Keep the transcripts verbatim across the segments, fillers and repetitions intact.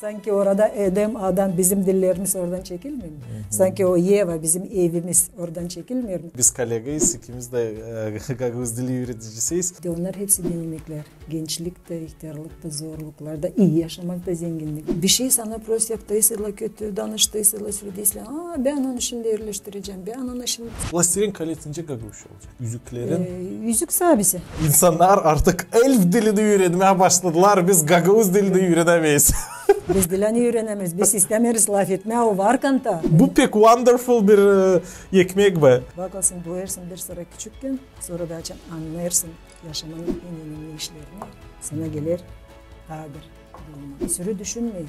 Sanki orada Edem, Adam, bizim dillerimiz oradan çekilmeer mi? Sanki o Eva, bizim evimiz oradan çekilmeer mi? Biz kollegayız, ikimiz dä, e, gagauz dili üüredicisiyiz. De onnar hepsi denemeklär. Gençlik dä, ihtärlık da, zorluklar da, ii yaşamak da zenginnik. Bir şey sana prost yaptıysa, kötü danıştıysa, sölediyse, aa, bän onu şindi erleştirecäm, bän onu şindi. Властелин колец nicä gagauzça olacek? Üzüklerin. E, Üzük saabisi. İnsannar artık elf dilini üüretmää başladılar, biz gagauz dilini üüretämeeriz. Biz dilini üürenemeeriz, biz istämeeriz lafetmää, o var kanta. Bu pek wonderful bir, e, ekmek be. Bakarsın, duyarsın bir sıra küçükkän, sora da açan annêêrsın yaşamanın en önemli işlerini, sana geler taa bir duruma. Sürü düşünmeer.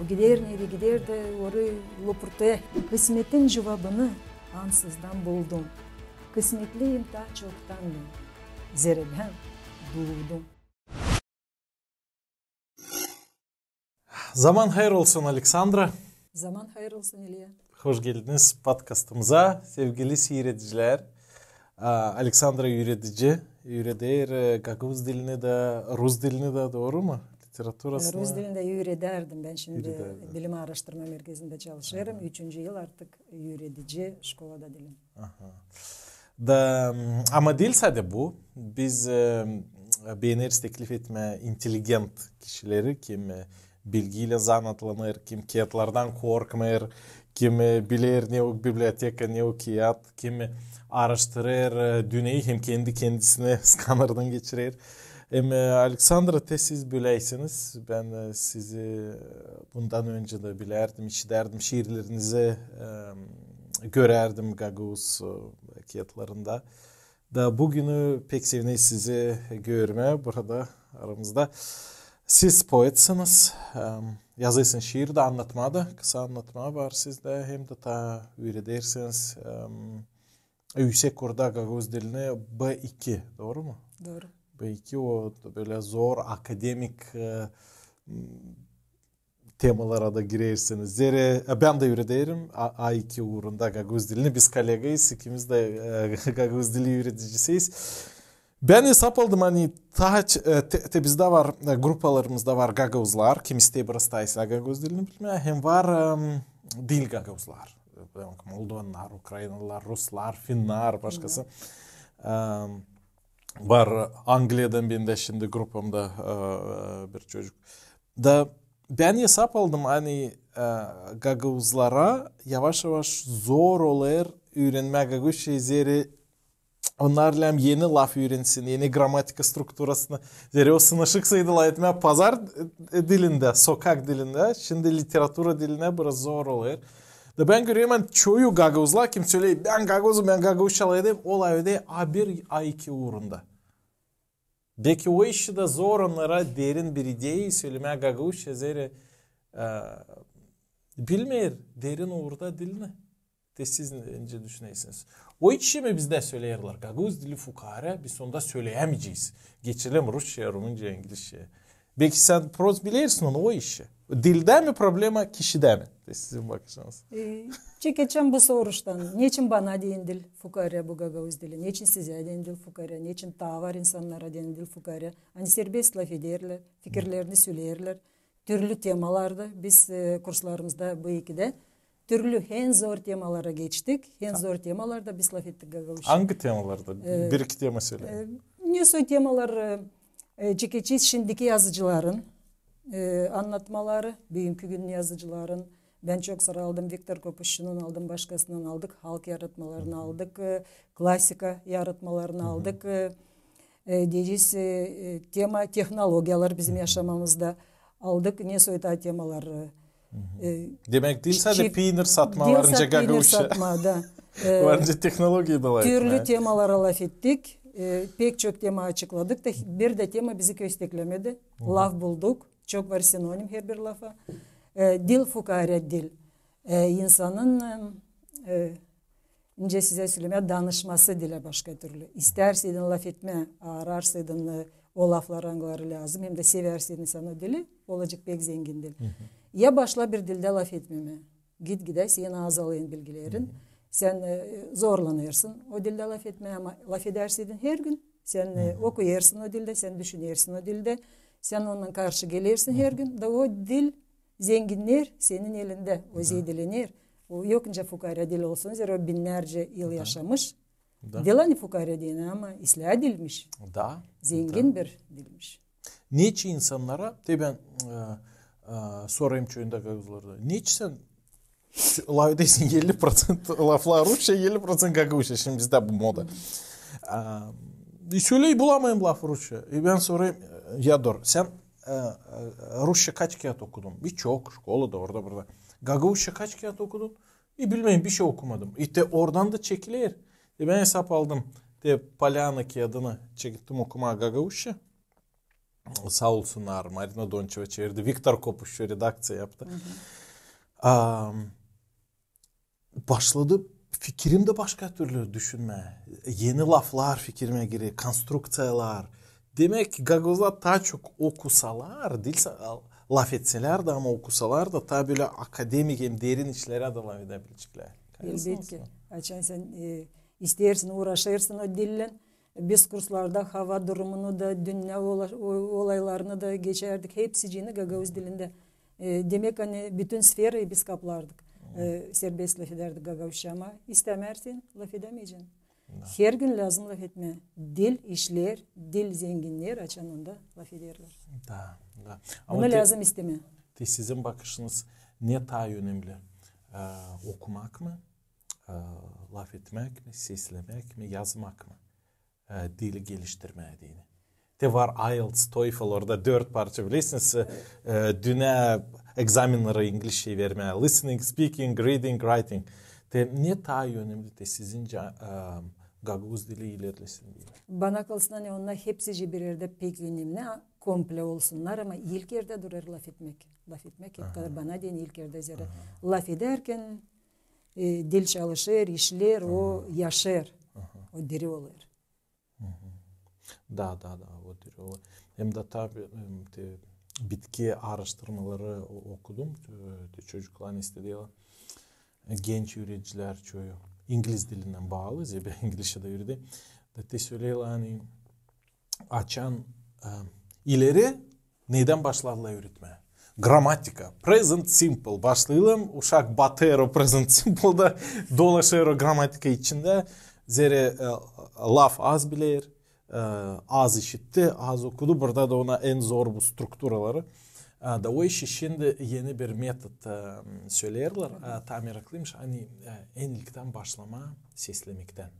O gider, neredä gider dä, orayı lopurtêêr. Kısmetin cuvabını ansızdan buldum. Kısmetliyim taa çoktan bän, zerä bän duudum. Zaman hayır olsun, Aleksandra. Zaman hayır olsun, İlya. Hoş geldiniz podkastımıza, sevgili siiredicilär. A, Aleksandra üüredici, üüreter, e, gagauz dilini dä, rus dilini dä, dooru mu? Literaturasını. E, rus dilini dä üüredärdim. Bän şindi Bilim Aaraştırma Merkezindä çalışêrım. Üçüncü yıl artık üüredici şkolada dilim. Aha. Da, m, ama diil sade bu. Biz, e, beeneriz teklif etmää inteligent kişileri, kim, e, bilgiylän zanaatlanêr, kim kiyatlardan korkmêêr, kim, e, biler ne o biblioteka, ne o kiyat, kim, e, aaraştırêr, e, dünneyi hem kendi kendisini skanerdan geçirer. Hem, e, Aleksandra, te siz bölä iseniz, bän, e, sizi, e, bundan öncä dä bilärdim, işidärdim, şiirlerinizi, e, görärdim gagauz, e, kiyatlarında. Da büünü pek sevineriz sizi görmää burada aramızda. Siz poetsiniz, e, yazêrsınız şiir dä, annatma da, kısa annatma var sizdä, hem dä taa üüredersiniz, e, üüsek kurda gagauz dilini B iki, dooru mu? Dooru. B iki o da bölä zor akademik, e, m, temalara da girersiniz. Zerä, e, bän dä üürederim A iki uurunda gagauz dilini. Biz kollegayız, ikimiz dä, e, gagauz dili üüredicisiyiz. Bän esap aldım, ani taa, e, te, te bizdä var, e, grupalarımızda var gagauzlar, kim isteer prosta gagauz dilini bilmää, hem var, em, diil gagauzlar. Moldovannar, ukrainalılar, ruslar, finnär, başkası. Em, var Angliyadan bendä şindi grupamda, e, bir çocuk. Da bän esap aldım, ani, e, gagauzlara yavaş-yavaş zor olêr üürenmää gagauzçayı, zerä onnar lääzım eni laf üürensin, eni gramatika strukturasını. Zerä o sınışık saydılar etmää pazar, e, dilindä, sokak dilindä, şindi literatura dilindä biraz zor olêr. Da bän görerim, ani çoyu gagauzlar, kim söleer, bän gagauzum, bän gagauzça lafederim, o lafeder A bir, A iki uurunda. Beki o işi dä zor onnara derin bir ideya sölemää gagauzça, zerä, e, bilmeer derin uurda dilini. Te siz nicä düşünersiniz? O işi mi bizdä söleerlär? Gagauz dili fukaarä, biz onda söleyämeyecez. Geçelim rusçaya, rumunca, inglizçaya. Beki sän prost bilersin onu, o işi. Dildä mi problema, kişidä mi? Te sizin bakışınız. E, çekeçäm bu soruştan. Neçin bana deyni dil fukaarä bu gagauz dili? Neçin sizä deyni dil fukaarä? Neçin taa var insannara deyni dil fukaarä? Ani serbest lafederlär, fikirlerini söleerlär. Türlü temalarda biz, e, kurslarımızda B ikidä türlü en zor temalara geçtik. En zor temalarda biz lafettik gagauzça. Angı temalarda? E, bir-iki tema söleyin. E, nesoy temalar, e, e, çekecez şindiki yazıcıların, e, annatmaları, büünkü günün yazıcıların. Bän çok sıra aldım Viktor Kopuşçunun, aldım başkasından, aldık halk yaratmalarını, aldık, e, klasika yaratmalarını, aldık, e, e, deyecez, e, e, tema tehnologiyalar bizim yaşamamızda. Aldık nesoy taa temalar. E, Demäk, diil sade piinir satma var nicä gagauzça. Satma, da. E, var nicä tehnologiya da var. Türlü temalara lafettik. E, pek çok tema açıkladık da bir dä tema bizi kösteklemedi. Laf bulduk. Çok var sinonim herbir lafa. E, dil fukaarä dil. E, insanın, e, e, nicä sizä sölemää, danışması dilä başka türlü. İstärseydin lafetmää, aararsaydın, e, o lafları, angıları lääzım, hem dä sevärseydin sän o dili, olacek pek zengin dil. Ya başla bir dildä lafetmemää. Git-gidä senin azalêr bilgilerin. Sän, e, zorlanêrsın o dildä lafetmää, ama lafedärseydin hergün, sän, e, okuyêrsın o dildä, sän düşünersin o dildä, sän ondan karşı gelersin hergün, da o dil Zenginnär senin elindä, o zeedelener. O yok nicä fukaarä diil olsun, zerä o binnärcä yıl yaşamış. Diil ani fukaarä deyni, ama islää diilmiş. Zengin bir diilmiş. Neçin insannara, te bän, e, e, sorêrım çoyunda gagauzlarda, neçin sän lafedersin elli proţent laflar rusça, elli proţent gagauzça, şindi bizdä bu moda. E, söleer, bulamayım laf rusça. E, bän sorêrım, e, Yador, sän, e, e, rusça kaç kiyat okudun? Birçok, şkolada, orada, burada. Gagauzça kaç kiyat okudun? E, bilmeerim, bişey okumadım. E, te oradan da çekiler. E, bän esap aldım. Te Polyana kiyadını çekettim okumaa gagauzça. Saa olsunnar, Marina Donçeva çevirdi, Viktor Kopuşçu redakţiya yaptı. Am, başladı, fikirim dä başka türlü düşünmää. Eni laflar fikirime girer, konstrukţiyalar. Demäk, gagauzlar taa çok okusalar, diil sa-, lafetselär dä, ama okusalar da, taa bölä akademik hem derin işlerä dä lafedäbileceklär. Elbetki. Açan sän, e, isteersin, uuraşêrsın o dillän, biz kurslarda hava durumunu da, dünnä ola-, o-, olaylarını da geçärdik, hepsicini gagauz dilindä. E, demäk, ani bütün sferayı biz kaplardık. E, serbest lafedärdik gagauzça, ama istämärsin, lafedämeyecän. Her gün lääzım lafetmää. Dil işleer, dil zenginnär, açan onda lafederlär. Da, da. Bunu lääzım istemää. Te sizin bakışınız ne taa önemli? E, okumak mı? E, lafetmäk mi, seslemäk mi, yazmak mı? E, dili geliştirmää deyni. Te var IELTS, TOEFL, orada dört parça, bilersiniz, e, dünnä egzamenneri inglizçä vermää. Listening, speaking, reading, writing. Te ne taa önemli te sizincä, e, gagauz dili ilerlesin deyni? Bana kalsın, ani onnar hepsicii bir erdä pek önemli, komple olsunnar, ama ilk erdä durêr lafetmäk. Lafetmäk hep kalêr bana deyni ilk erdä, zerä lafedärkän, e, dil çalışêr, işleer, o yaşêr, o diri olêr. Da, da, da, o diri olêr. Hem dä tabii, em, te bitki aaraştırmaları o-, okudum, e, te çocuklar istedilär. E, genç üüredicilär çoyu ingliz dilindän baalı, zerä bän inglizçä dä üürederim. Da te söleerlär, ani açan, e, ileri Neydän başladılar üüretmää? Gramatika. Present simple. Başlayalım. Uşak batêr o present simple'da, dolaşêr o gramatika içindä. Zerä, e, laf az biler, e, az işitti, az okudu. Burada da ona en zor bu strukturaları. E, da o işi şindi eni bir metod, e, söleerlär. E, taa meraklıymış. Ani, e, en ilktän başlamaa seslemektän.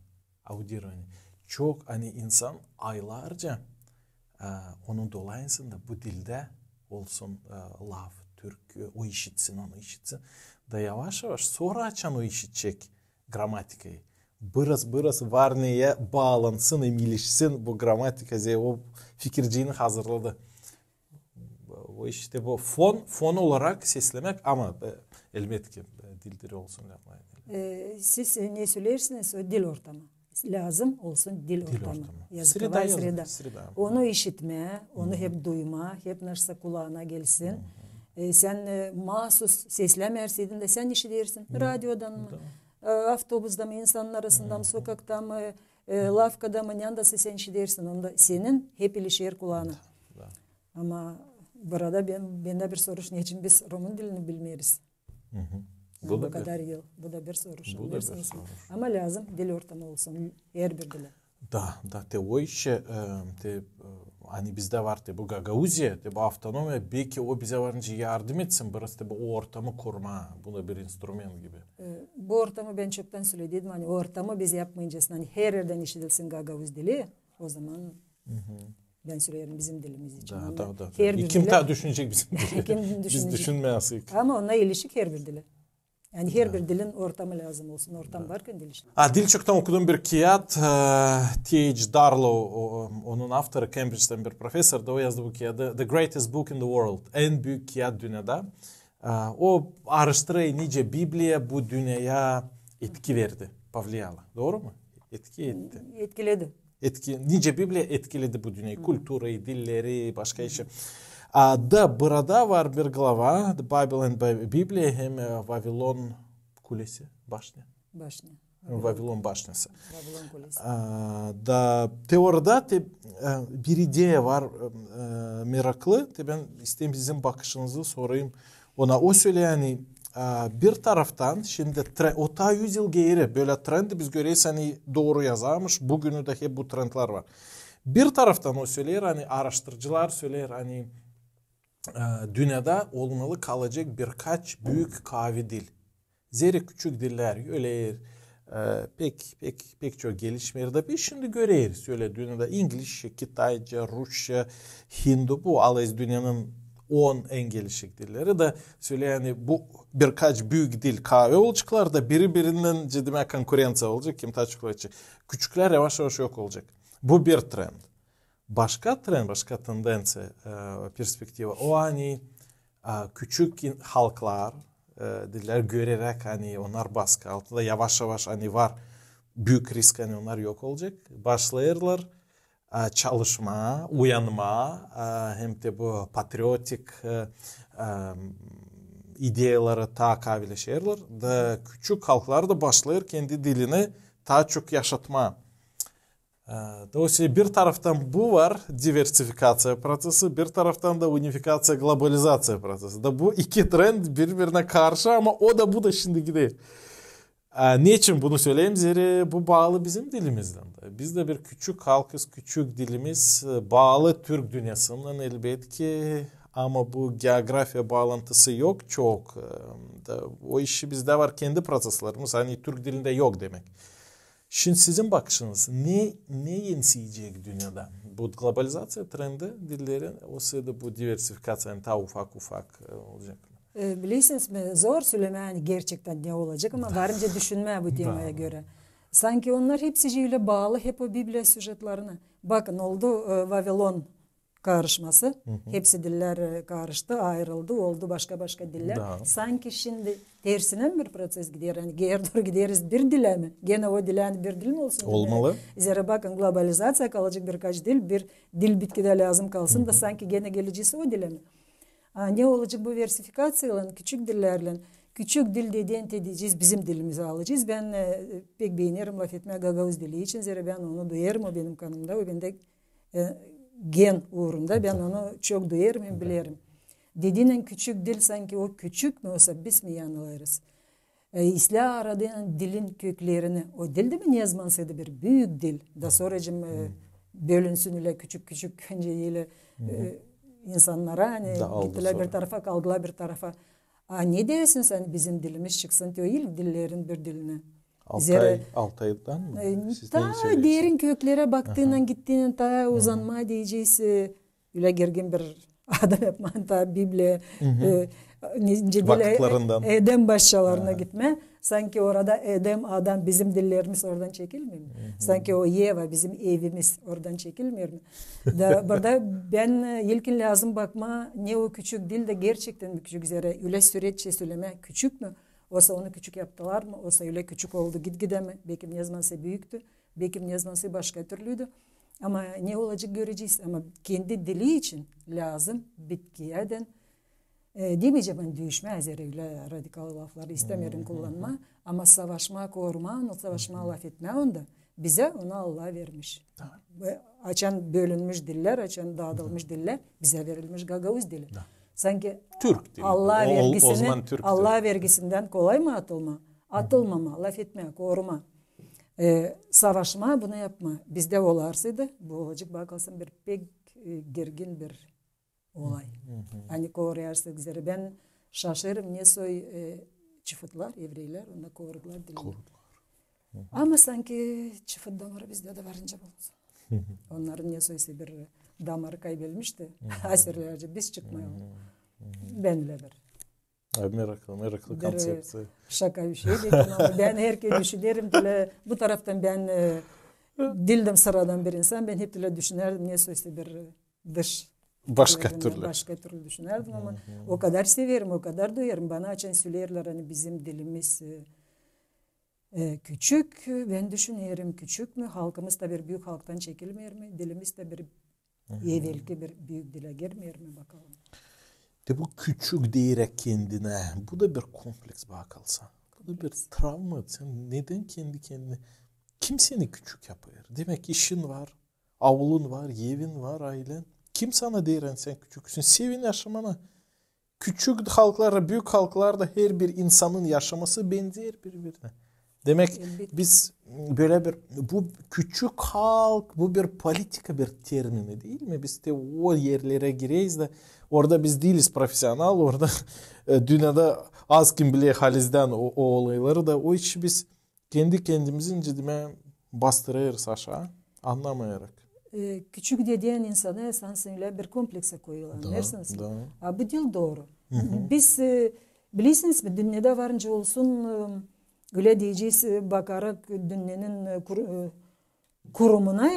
Audirovanie. Çok, ani insan aylarca, e, onun dolayısında bu dildä olsun, e, laf, türkü, o işitsin, onu işitsin. Da yavaş-yavaş, sora açan o işitecek gramatikayı, biraz, biraz var neyä baalansın hem ilişsin bu gramatika, zerä o fikirciini hazırladı. O işte bu fon, fon olarak seslemäk, ama, e, elbetki, e, dil diri olsun laflar. E, siz, e, ne söleersiniz, o dil ortamı. Lääzım olsun dil ortamı. Yazıkovaya sreda. Onu işitmää, onu hep duymaa, hep nasılsa kulaana gelsin. E, sän, e, maasus seslämärsin dä, sän işidersin. Radiodan mı, e, avtobusda mı, insanın arasında mı, sokakta mı, e, lavkada mı, neredä sä sän işidersin, onda senin hep ilişer kulaana. Ama burada bän, bendä bir soruş, neçin biz rumun dilini bilmeeriz? Bu kadar yıl. Bu da bir soruş. Ama lääzım dil ortamı olsun herbir dilä. Da, da, te o işä, e, te, e, ani bizdä var te bu Gagauziya, te bu avtonomiya, beki o bizä var nicä yardım etsin, biraz te bu ortamı kurmaa, bu da bir instrument gibi. E, bu ortamı bän çoktan söledim, ani ortamı biz yapmayacez, ani her erdän işidilsin gagauz dili, o zaman bän söleerim bizim dilimiz için. Da, da, da. Kim taa düşünecek bizim dili? Biz düşünmeyäsek. Ama ona ilişik herbir dili. Ani herbir dilin ortamı lääzım olsun. Ortam varkan dil işi. A, dil çoktan okudum bir kiyat, e, T H Darlow, o, o, onun avtoru, Kembridjdän bir profesor, da o yazdı bu kiyadı, The Greatest Book in the World, en büük kiyat dünnedä. E, o aaraştırêr, nicä Bibliya bu dünneyä etki verdi, повлияла. Dooru mu? Etki etti. Etkiledi. Etki, nicä Bibliya etkiledi bu dünneyä, kulturayı, dilleri, başka işi. A, da burada var bir glava, The Bible and Bi-, Bibliya hem, e, Vavilon kulesi, başnä. Başnä. Vavilon başnası. Vavilon kulesi. A, da te orada te, e, bir ideya var, e, meraklı. Te bän isteerim sizin bakışınızı sorayım Ona o söleer, ani, e, bir taraftan, şindi tre-, o taa üz yıl geeri bölä trendi biz göreriz, ani dooru yazarmış, bugünü dä hep bu trendlär var. Bir taraftan o söleer, ani aaraştırıcılar söleer, ani, e, dünnedä olmalı kalacek birkaç büük kaavi dil. Zerä küçük dillär öler, e, pek, pek, pek çok gelişmeer. Da biz şindi göreriz, ölä dünnedä inglizçä, kitayca, rusça, hindu, bu alayız dünnenin on en gelişik dilleri da söleer, ani bu birkaç büük dil kaavi olaceklar da biri-birindän ciddi konkurenţiya olacek, kim taa çok olacek. Küçüklär yavaş-yavaş yok olacek. Bu bir trend. Başka trend, başka tendenţiya, e, perspektiva, o ani, e, küçük in-, halklar, e, dillär göreräk, ani onnar baskı altında, yavaş-yavaş, ani var büük risk, ani onnar yok olacek, başlêêrlar, e, çalışmaa, uyanmaa, e, hem dä bu patriotik, e, e, ideyaları taa kaavileşerlär. Da küçük halklar da başlêêr kendi dilini taa çok yaşatmaa. E, dolayısıyla bir taraftan bu var, diversifikaţiya proţesi, bir taraftan da unifikaţiya, globalizaţiya proţesi. Da bu iki trend biri-birinä karşı, ama o da, bu da şindi gider. E, neçin bunu söleerim? Zerä bu baalı bizim dilimizdän dä. Biz dä bir küçük halkız, küçük dilimiz, e, baalı türk dünnäsindän elbetki, ama bu geografiya baalantısı yok çok. E, da o işi bizdä var kendi proţeslerimiz, ani türk dilindä yok demäk. Şindi sizin bakışınız, ne, ne ensiyecek dünnedä? Bu globalizaţiya trendi dillerin, osa da bu diversifikaţiya, ani taa ufak-ufak, e, olacek mı? E, bilersiniz mi, zor sölemää, ani gerçektän ne olacek, ama varınca düşünmää bu temaya görä. Sanki onnar hepsicii ölä baalı hep o Bibliya süjetlerinä. Bakın, oldu, e, Vavilon karışması. Hepsi dillär, e, karıştı, ayırıldı, oldu başka-başka dillär. Sanki şindi tersinä bir proţes gider, ani geeri dooru gideriz bir dilä mi? Genä o dilä, ani bir dil mi olsun? Olmalı. Zerä bakın, globalizaţiya, kalacek birkaç dil, bir dil bitkidä lääzım kalsın da sanki genä gelecez o dilä mi? A ne olacek bu diversifikaţiyaylan, küçük dillärlän? Küçük dil dedän deyecez, bizim dilimizi alacez. Bän, e, pek beenerim lafetmää gagauz dili için, zerä bän onu duyêrım, o benim kanımda, o bendä e, gen uurunda, bän onu çok duyêrım hem bilerim. Dediynän küçük dil, sanki o küçük mü, osa biz mi yanılêrız? E, islää aradêr dilin köklerini. O dil dä mi nezamansa bir büük dil? Da soracım, e, bölünsün ölä küçük-küçük, öncä ölä, e, insannara, ani gittilär bir tarafa, kaldılar bir tarafa. A ne deersin sän, bizim dilimiz çıksın te o ilk dillerin bir dilinä? Altay, Altaydan mı? E, taa derin köklerä baktıynän, gittiynän, taa uzanmaa deyecez, e, ölä gergin bir adım yapmaa, taa Bibliya, e, nicä dä Edem başçalarına gitmää. Sanki orada Edem, Adam, bizim dillerimiz oradan çekilmeer mi? Sanki o Eva, bizim evimiz oradan çekilmeer mi? Da burada bän, e, ilkin lääzım bakmaa, ne o küçük dil dä gerçektän mi küçük, zerä ölä süreççä sölemää küçük mü? Osa onu küçük yaptılar mı? Osa ölä küçük oldu gitgidä mi? Bekim nezamansa büüktü, bekim nezamansa başka türlüydü. Ama ne olacek, görecez. Ama kendi dili için lääzım bitkiyädän, e, demeyecäm, ani düüşmää, zerä ölä radikal lafları istämeerim kullanmaa, ama savaşmaa, korumaa onu, savaşmaa, lafetmää onda. Bizä onu Allah vermiş. Açan bölünmüş dillär, açan daadılmış dillär, bizä verilmiş gagauz dili. Sanki Türk dili. Allah vergisindän kolay mı atılmaa? Atılmamaa, lafetmää, korumaa. E, savaşmaa, bunu yapmaa. Bizdä olarsaydı, bu olacek, bakarsan, bir pek, e, gergin bir olay. Ani koruyarsak zerä. Bän şaşêrım, ne soy, e, çıfıtlar, evreyler, onnar korudular dilini. Ama sanki çıfıt damarı bizdä dä varınca bulunsun. Onnarın ne soysa bir damarı kaybelmişti aserlärcä, biz çıkmayalım. Bän ölä bir Ay, meraklı, meraklı konţepţiya. Şaka bir şey dedim, ama bän herkerä düşünerim, bu taraftan bän, e, diildim sıradan bir insan, bän hep bölä düşünärdim, ne soysa bir dış. Başka türlü. Başka türlü düşünärdim, ama o kadar severim, o kadar duyêrım. Bana açan söleerlär, ani bizim dilimiz, e, e, küçük, bän düşünerim, küçük mü? Halkımız da bir büük halktan çekilmeer mi? Dilimiz dä bir evelki bir büük dilä girmeer mi, bakalım? De bu küçük deeräk kendinä, bu da bir kompleks, bakarsan. Bu da bir travma. Sän nedän kendi kendinä? Kim seni küçük yapêr? Demäk, işin var, avlun var, evin var, aylän. Kim sana deer, ani sän küçüksün? Sevin yaşamana. küçük halklarda, büük halklarda herbir insanın yaşaması benzeer biri-birine. Demek, biz bölä bir, bu küçük halk, bu bir politika bir termini, diil mi? Biz dä o erlerä gireyiz dä, orada biz diiliz profesional, orada dünnedä az kim biler halizdän o, o olayları da, o için biz kendi-kendimizi, nicä demää, bastırêrız aşaa, annamayarak. Küçük dediin insanı esansın ölä bir kompleksä koyêrlar, annarsınız mı? A bu diil dooru. Biz, bilersiniz mi, dünnedä var nicä olsun, ölä deyecez, bakarak dünnenin kurumuna,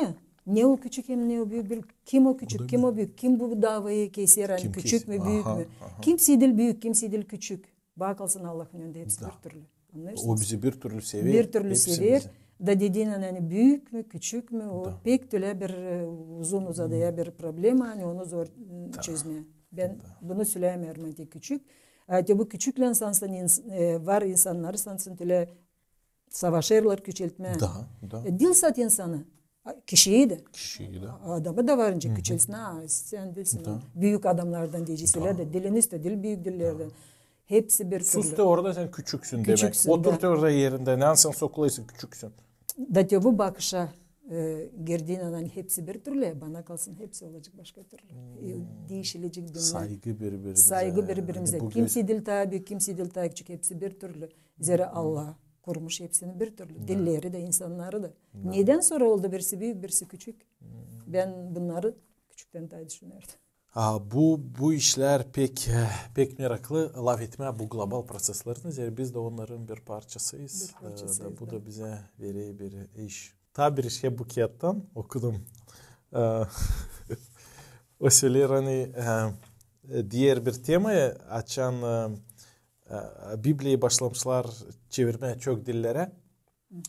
ne o küçük hem ne o büük, kim o küçük, kim o büük, kim bu davayı keser, ani küçük mü, büük mü? Kimsey diil büük, kimsey diil küçük. Bana kalsın, Allahın önündä hepsi bir türlü. Annarsınız? O bizi bir türlü sever. Bir türlü sever. Da dediin, ani büük mü, küçük mü, o pek tölä bir uzun uzadaya bir problema, ani onu zor çözmää. Bän bunu sölämeerim, ani küçük. Te bu küçüklän sansın, var insannar sansın tölä savaşêrlar küçeltmää. Diil sade insanı, kişiyi dä. Adamı da var nicä küçeltsin, a sän diilsin büük adamnardan deyecez, ölä dä diliniz dä diil büük dillerdän. Hepsi bir türlü. Sus te orada, sän küçüksün demäk. Otur te orada erindä, ne sän sokulaysın, küçüksün. Da te bu bakışa girdiin, ani hepsi bir türlü, bana kalsın, hepsi olacek başka türlü. Diişilecek dünnä. Saygı biri-birimizä. Saygı biri-birimizä. Kimsey diil taa büük, kimsey diil taa küçük, hepsi bir türlü. Zerä Allah kurmuş hepsini bir türlü. Dilleri dä, insannarı da. Nedän sora oldu birisi büük, birisi küçük? Bän bunnarı küçüktän taa düşünärdim. A bu, bu işlär pek, pek meraklı lafetmää bu global proţeslerin, zerä biz dä onnarın bir parçasıyız. Da bu da bizä verer bir iş. Taa bir iş bu kiyattan okudum. O söleer, ani dier bir tema, açan Bibliyayı başlamışlar çevirmää çok dillerä.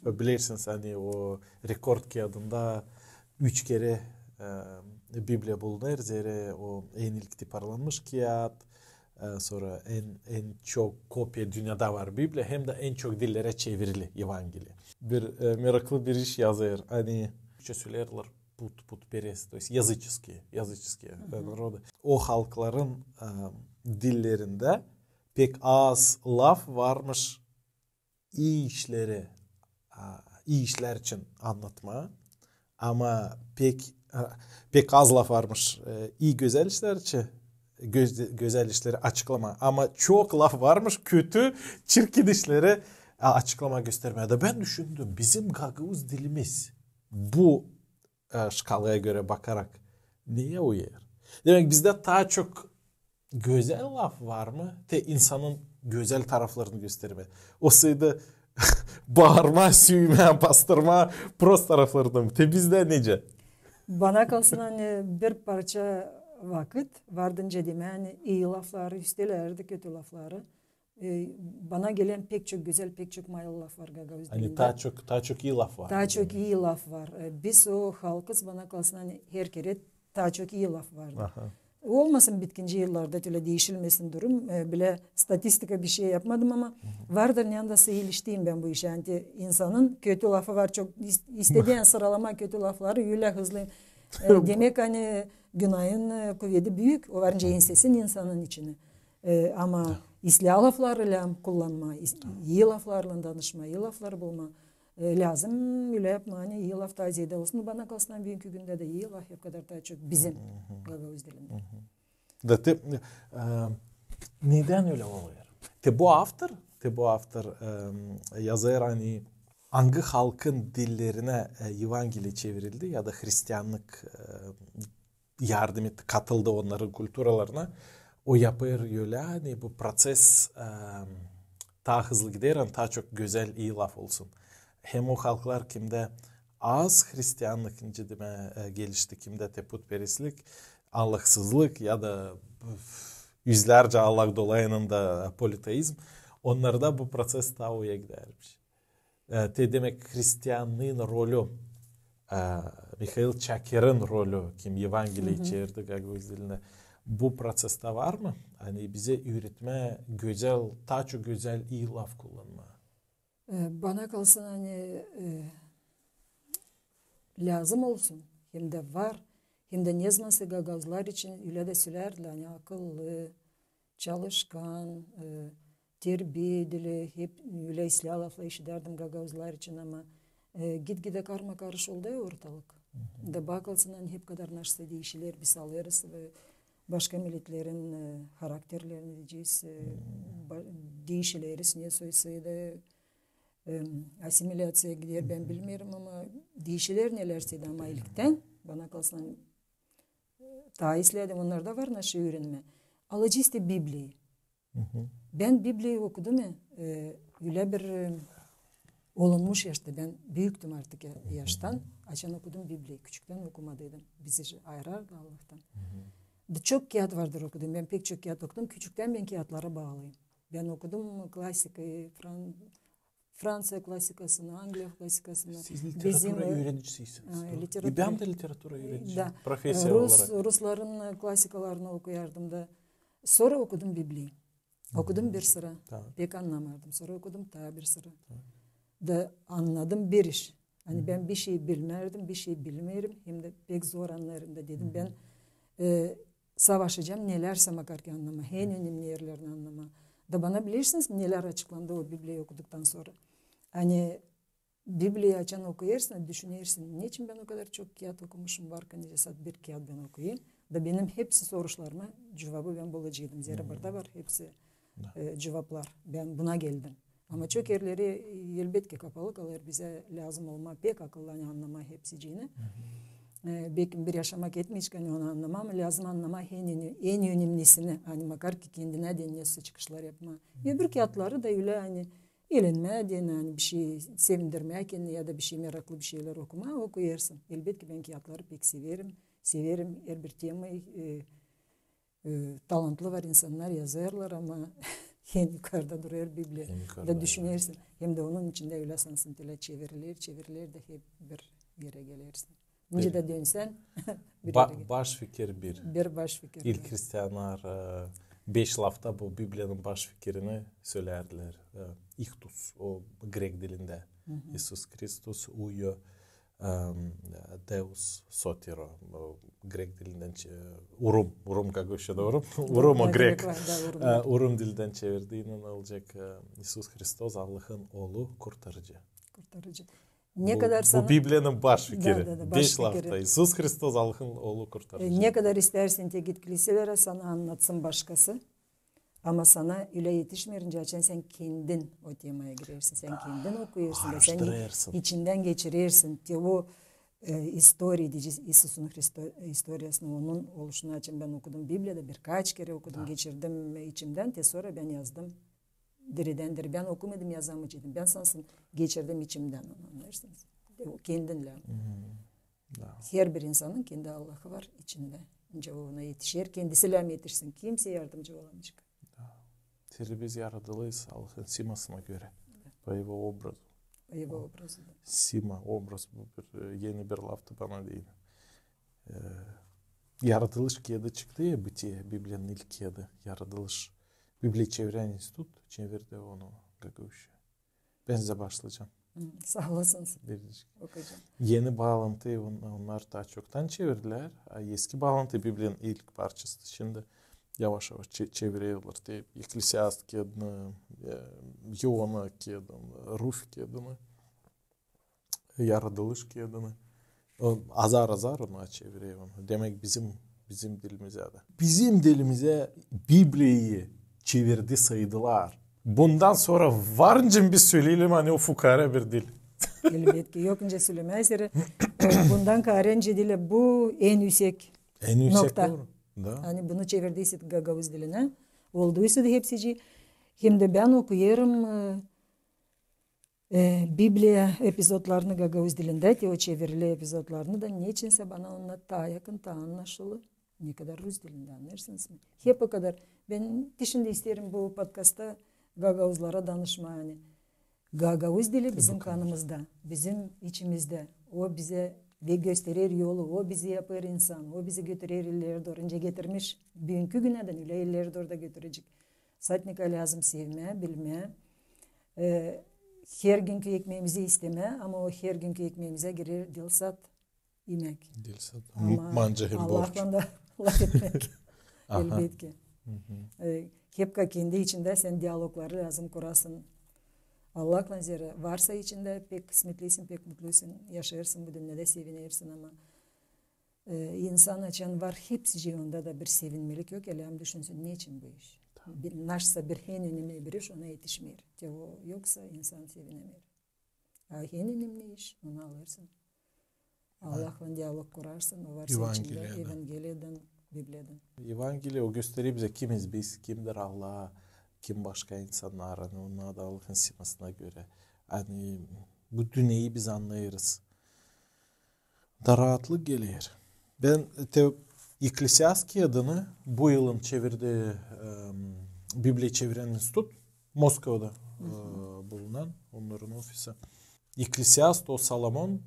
Bilersiniz, ani o rekord kiyadında üç kerä Bibliya bulunêr, zerä o en ilk tiparlanmış kiyat, sora en, en çok kopiya dünnedä var Bibliya, hem dä en çok dillerä çevirili Evangeliya. Bir meraklı bir iş yazêr, ani türkçä söleerlär put, putperest, то есть языческие, языческие народы. O halkların dillerindä pek az laf varmış ii işleri, ii işlär için annatmaa. Ama pek, pek az laf varmış ii gözäl işlär için, göz-, gözäl işleri açıklamaa. Ama çok laf varmış kötü, çirkin işleri açıklamaa, göstermää. Da bän düşündüm, bizim gagauz dilimiz bu şkalaya görä bakarak neyä uyêr? Demäk, bizdä taa çok gözäl laf var mı, te insanın gözäl taraflarını göstermää? Olsaydı baarmaa, süymää, bastırmaa prost taraflarını. Te bizdä nicä? Bana kalsın, ani bir parça vakıt vardı, nicä demää, ani ii lafları üstelerdi kötü lafları. Bana gelän pek çok gözäl, pek çok mayıl laf var gagauz dilindä. Ani taa çok, taa çok ii laf var. Taa çok ii laf var. Biz o halkız, bana kalsın, ani her kerä taa çok ii laf var. Olmasın bitkinci yıllarda, ölä diişilmesin durum. Bilä statistika bir şey yapmadım, ama vardır, neredä iiliştiim bän bu işä. Ani insanın kötü lafı var, çok is-, istediyän sıralamaa kötü lafları, ölä hızlı. Demäk, ani günahın kuvedi büük, o var nicä ensesin insanın içinä. Ama islää lafları lääzım kullanmaa, ii laflarlan danışmaa, ii lafları bulmaa. Lääzım ölä yapmaa, ani ii laf taa zeedä olsun. Bana kalsın, ani büünkü gündä dä ii laf hep kadar taa çok bizim gagauz dilindä. Da te nedän ölä olêr? Te bu avtor, te bu avtor yazêr, ani angı halkın dillerinä Evangeliya çevirildi ya da hristiannık yardım etti, katıldı onnarın kulturalarına. O yapêr ölä, ani bu proţes taa hızlı gider, ani taa çok gözäl, ii laf olsun. Hem o halklar, kimdä az hristiannık, nicä demää, gelişti, kimdä te putperestlik, allahsızlık ya da üzlärcä Allah dolayında politeizm, onnarda bu proţes taa uya gidärmiş. Te demäk, hristiannıın rolü, Mihail Çakerın rolü, kim Evangeliyayı çevirdi gagauz dilinä, bu proţesta var mı? Ani bizä üüretmää gözäl, taa çok gözäl, ii laf kullanmaa. Bana kalsın, ani lääzım olsun, hem dä var, hem dä nezamansa gagauzlar için ölä dä sölärdilär, ani akıllı, çalışkan, e, terbiedili, hep ölä islää laflar işidärdim gagauzlar için, ama, e, git-gidä karma-karış oldu ortalık. Da bakılsın, ani hep kadar naşsa diişiler, biz alêrız, e, başka milletlerin, e, harakterlerini deyecez, e, ba-, diişileriz, ne soysaydı, e, asimilyaţiya gider, bän bilmeerim, ama diişiler nelärseydi, ama ilktän, bana kalsa, taa islää dä onnarda var naşı üürenmää. Alacez te Bibliyayı. Bän Bibliyayı okudum, e, e, ölä bir, e, olunmuş yaşta, bän büüktüm artık ya-, yaştan, açan okudum Bibliyayı. Küçüktän okumadıydım. Bizi j-, ayırardı Allahtan. Da çok kiyat vardır okudum. Bän pek çok kiyat okudum. Küçüktän bän kiyatlara baalıyım. Bän okudum klassikayı, Fran-, Franţiya klassikasını, Angliya klassikasını. Siz literatura üürenicisiysiniz, e, dä? Literatura. E, bän dä literatura üürenicisi. Da. Professiya olarak. Rusların, e, klassikalarını okuyardım da. Sora okudum Bibliyayı. Okudum bir sıra. Pek annamardım. Sora okudum taa bir sıra. Da annadım bir iş. Ani bän bir şey bilmärdim, bir şey bilmeerim. Hem dä pek zor annêêrım da dedim, bän, e, savaşacam nelärsä makar ki annamaa, en önemli erlerini annamaa. Da bana bilersiniz, nelär açıklandı o Bibliyayı okuduktan sora? Ani Bibliyayı açan okuyêrsın, düşünersin, neçin bän o kadar çok kiyat okumuşum, var ki nicä saat bir kiyat bän okuyêrım. Da benim hepsi soruşlarıma cuvabı bän bulaceydım. Zerä burada var hepsi, e, cuvaplar. Bän buna geldim. Ama çok erleri, elbetki, kapalı kalêr. Bizä lääzım olmaa pek akıllı, ani annamaa hepsicini. E, bekim bir yaşamak etmeyecek, ani onu annamaa, ama lääzım annamaa en, en, en önemlisini, ani makar ki kendinä dä ne çıkışlar yapmaa. Öbür kiyatları da ölä, ani elenmää deyni, ani bir şey sevindirmää kendini ya da bir şey meraklı bir şeylär okumaa, okuyêrsın. Elbetki, bän kiyatları pek severim. Severim herbir temayı, e, e, talantlı var insannar yazêrlar, ama en yukarda durêr Bibliya. Da düşünersin. Hem dä onun içindä ölä sansın, ölä çeviriler, çeviriler dä hep bir erä gelersin. Nicä dä dönsän, bir erä geler. Baş fikir bir. Bir baş fikir bir. İlk hristiannar, e, beş lafta bu Bibliyanın baş fikirini sölärdilär. E, ihtus, o grek dilindä. İisus Hristos, uio, em, Deus sotiro, o grek dilindän çe-, urum, urum, gagauzçada urum, urum o grek. E, urum dildän çevirdiynän olacek, e, İisus Hristos, Allahın Oolu, Kurtarıcı. Kurtarıcı. Ne kadar sana... Bu Bibliyanın baş fikiri. Beş lafta. İisus Hristos, Allahın Oolu, Kurtarıcı. E, ne kadar istärsin te git kiliselere, sana annatsın başkası. Ama sana ölä etişmeer, nicä açan sän kendin o temaya girersin, sän kendin okuyêrsın da sän içindän geçirersin. Te o, e, istoriya deyecez, İisusun Hristo-, istoriyasını, onun oluşunu açan bän okudum Bibliyada, birkaç kerä okudum, geçirdim içimdän, te sora bän yazdım. Diridän diri. Bän okumadım, yazamayaceydım. Bän sansın geçirdim içimdän onu, annêêrsınız. Te o kendinlä. Herbir insanın kendi Allahı var içindä. Nicä o ona etişer, kendisi lääzım etişsin. Kimsey yardımcı olamayacek. Siz, biz yaradılıyız Allahın simasına görä. По его образу. По его образу, da. Sima, obraz, bu bir, e, eni bir laftı bana deyni. E, Yaradılış kiyadı çıktı ya, Bıtıye, Bibliyanın ilk kiyadı, Yaradılış. Bibliya çevirän institut çevirdi onu gagauzça. Bän dä başlayacam. Saa olasınız. Okuyacam. Eni baalantı, on-, onnar taa çoktan çevirdilär. A eski baalantı, Bibliyanın ilk parçası, şindi yavaş-yavaş çe-, çevirerlär. Te Ekklesiast kiyadını, e, İona kiyadını, Ruf kiyadını, Yaradılış kiyadını. O, azar-azar onu çevirerlär. Demäk, bizim, bizim dilimizä dä. Bizim dilimizä Bibliyayı çevirdi saydılar. Bundan sora var nicä biz söleyelim, ani o fukara bir dil. Elbetki, yok nicä sölemää, zerä bundan kaarä nicä diil, bu en üüsek nokta. En üüsek, dooru. Da. Ani bunu çevirdiysä gagauz dilinä, olduysa da hepsicii. Hem dä bän okuyêrım, e, e, Bibliya epizodlarını gagauz dilindä, te o çevirili epizodlarını da, neçinsä bana onnar taa yakın, taa annaşılı. Ne kadar rus dilindä, annêêrsınız mı? Hep o kadar. Bän şindi isteerim bu podkastta gagauzlara danışmaa, ani gagauz dili bizim kanımızda, bizim içimizdä. O bizä dä gösterer yolu, o bizi yapêr insan, o bizi götürer ileri dooru. Nicä getirmiş büünkü günädän, ölä ileri dooru da götürecek. Saatnika lääzım sevmää, bilmää. E, hergünkü ekmeemizi istemää, ama o hergünkü ekmeemizä girer diil saat imäk. Diil saat. Ama Allahtan da lafetmäk. Elbetki. Hı hı. E, Hep ka kendi içindä sän dialogları lääzım kurasın Allahlan, zerä varsa içindä, pek kısmetlisin, pek mutlusun, yaşêêrsın bu dünnedä, sevinersin, ama e, insan açan var hepsi şey, onda da bir sevinmelik yok, elä düşünsün, neçin bu iş? Tamam. Bir, naşsa bir en önemli bir iş ona etişmeer. Te o yoksa, insan sevinemeer. A en önemli iş, onu alêrsın. Allahlan dialog kurarsın, o varsa içindä, Evangeliyadan, Bibliyadan. Evangeliya o gösterer bizä, kimiz biz, kimdir Allah, kim başka insannar, ani onnar da Allahın simasına görä. Ani bu dünneyi biz annêêrız. Da raatlık geler. Bän te Ekklesiast kiyadını bu yılın çevirdi, em, Bibliya çeviren institut, Moskvada, e, bulunan onnarın ofisi. Ekklesiast o Solomon,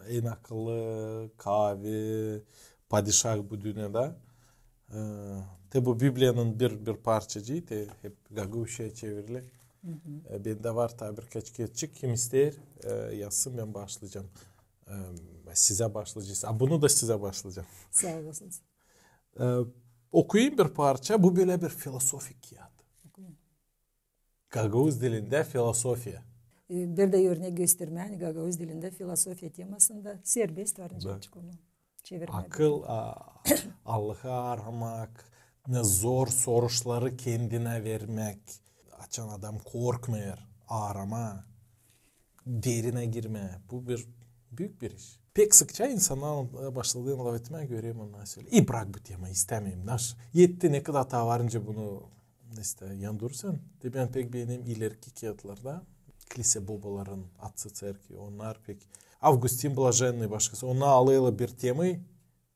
en akıllı, kaavi padişah bu dünnedä. E, te bu Bibliyanın bir, bir parçacıı, te hep gagauzçaya çevirili. E, bendä var taa birkaç kiyatçık, kim isteer, e, yazsın, bän baaşlayacam. E, sizä baaşlayacez. A bunu da sizä baaşlayacam. Saa olasınız. E, okuyayım bir parça. Bu bölä bir filosofik kiyat. Okuyun. Gagauz dilindä filosofiya. E, bir dä örnek göstermää, ani gagauz dilindä filosofiya temasında serbest var, nicä çıkılma. Çevirmää. Akıl, a, Allahı aaramak, ne zor soruşları kendinä vermäk. Açan adam korkmêêr aaramaa, derinä girmää. Bu bir büük bir iş. Pek sıkça insannar, e, başladılar lafetmää, görerim, onnar söleyim: "İ, brak bu temayı, istämeerim. Naş, etti, ne kadar taa var nicä bunu, işte, yandursan." Te bän pek beenerim ileriki kiyatlarda, kilsä bobaların, Atsı Serkvi, onnar pek, Avgustin Blajennıy, başkası, onnar alêrlar bir temayı,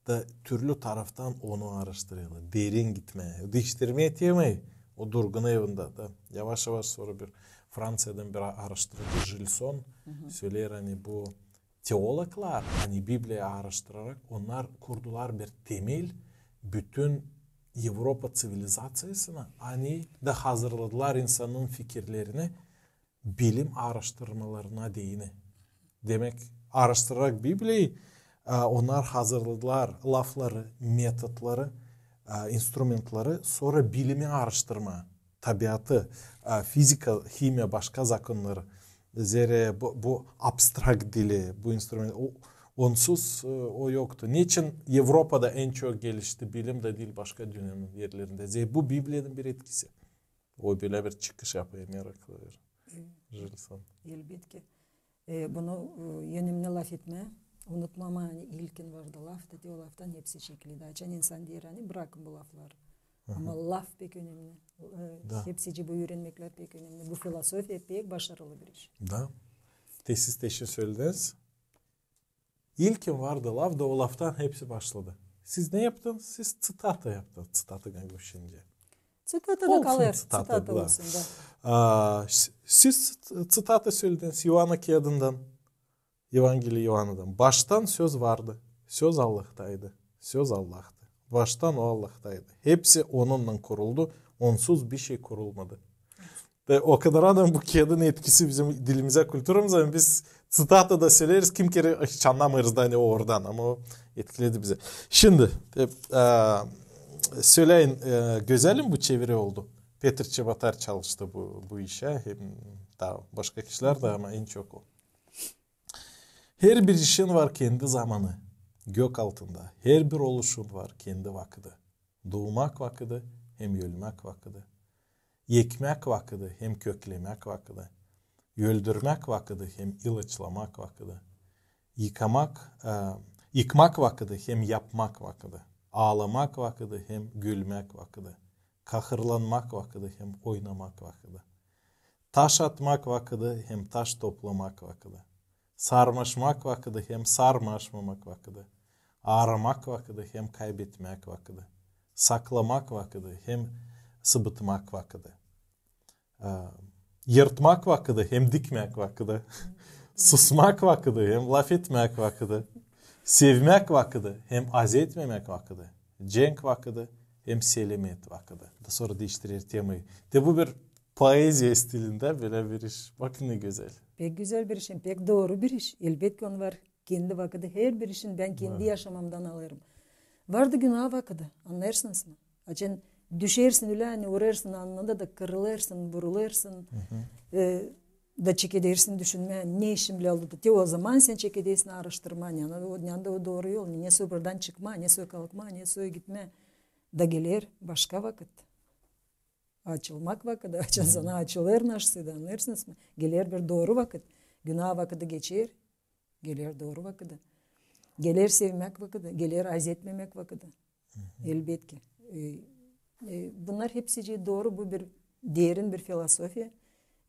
da türlü taraftan onu aaraştırêrlar. Derin gitmää, diiştirmää temayı. O durgun evindä da. Yavaş-yavaş sora bir Franţiyadan bir aaraştırıcı Jilson söleer, ani bu teologlar, ani Bibliyayı aaraştırarak, onnar kurdular bir temel bütün Evropa ţivilizaţiyasına, ani da hazırladılar insannın fikirlerini bilim aaraştırmalarına deyni. Demäk, aaraştırarak Bibliyayı, e, onnar hazırladılar lafları, metodları, e, instrumentleri, sora bilimi aaraştırmaa, tabiatı, e, fizika, himiya, başka zakonnarı. Zerä bu, bu abstrakt dili, bu instrument, o, onsuz, e, o yoktu. Neçin Evropada en çok gelişti bilim da diil başka dünnenin erlerindä? Zerä bu Bibliyanın bir etkisi. O bölä bir çıkış yapêr, meraklı bir Jilson. Elbetki. E, bunu, e, önemli lafetmää, unutmamaa, ani ilkin vardı laf, da te o laftan hepsi çekildi. Açan insan deer, ani brakın bu lafları. Ama laf pek önemli. E, hepsicii bu üürenmäklär pek önemli. Bu filosofiya pek başarılı bir iş. Da. Te siz te şindi sölediniz. İlkin vardı laf, da o laftan hepsi başladı. Siz ne yaptınız? Siz ţitata yaptınız. Ţitata, gagauzçayınca. Ţitata da kalêr. Ţitata olsun da. A, s-, siz ţitata sölediniz İoana kiyadından, Evangeliya İoanadan. Baştan söz vardı. Söz Allahtaydı. Söz Allahtı. Baştan o Allahtaydı. Hepsi onunnan kuruldu. Onsuz bişey kurulmadı. Da o kadar da bu kiyadın etkisi bizim dilimizä, kulturamıza. Biz ţitata da söleeriz, kimi kerä hiç annamêêrız da, ani o oradan, ama o etkiledi bizi. Şindi, e, e, söleyin, e, gözelim bu çeviri oldu. Petr Çebotar çalıştı bu, bu işä, hem taa başka kişilär dä, ama en çok o. Herbir işin var kendi zamanı gök altında, herbir oluşun var kendi vakıdı. Duumak vakıdı hem ölmäk vakıdı. Ekmäk vakıdı hem köklemäk vakıdı. Öldürmäk vakıdı hem ilaçlamak vakıdı. Yıkamak, e, yıkmak vakıdı hem yapmak vakıdı. Aalamak vakıdı hem gülmäk vakıdı. Kahırlanmak vakıdı hem oynamak vakıdı. Taş atmak vakıdı hem taş toplamak vakıdı. Sarmaşmak vakıdı hem sarmaşmamak vakıdı. Aaramak vakıdı hem kaybetmäk vakıdı. Saklamak vakıdı hem sıbıtmak vakıdı. E, yırtmak vakıdı hem dikmäk vakıdı. Susmak vakıdı hem lafetmäk vakıdı. Sevmäk vakıdı hem azetmemäk vakıdı. Cenk vakıdı hem selamet vakıdı. Da sora diiştirer temayı. Te bu bir poeziya stilindä bölä bir iş. Bakın ne gözäl. Pek gözäl bir iş, hem pek dooru bir iş. Elbetki, onun var kendi vakıdı. Herbir işin bän kendi yaşamamdan alêrım. Vardı günaa vakıdı, annêêrsınız mı? Açan Düşersin ölä, ani vurêrsın alnında da, kırılêrsın, burulêrsın. E, da çekedersin düşünmää, ne işim bilä oldu. Te o zaman sän çekedersin aaraştırmaa, neredä o, neredä o dooru yol, nesoy burdan çıkmaa, nesoy kalkmaa, nesoy gitmää. Da geler başka vakıt. Açılmak vakıdı, açan sana açılêr naşsıydı, annêêrsınız mı? Geler bir dooru vakıt. Günaa vakıdı geçer, geler dooru vakıdı. Geler sevmäk vakıdı, geler azetmemäk vakıdı. Elbetki. E, e, bunnar hepsicii dooru, bu bir derin bir filosofiya.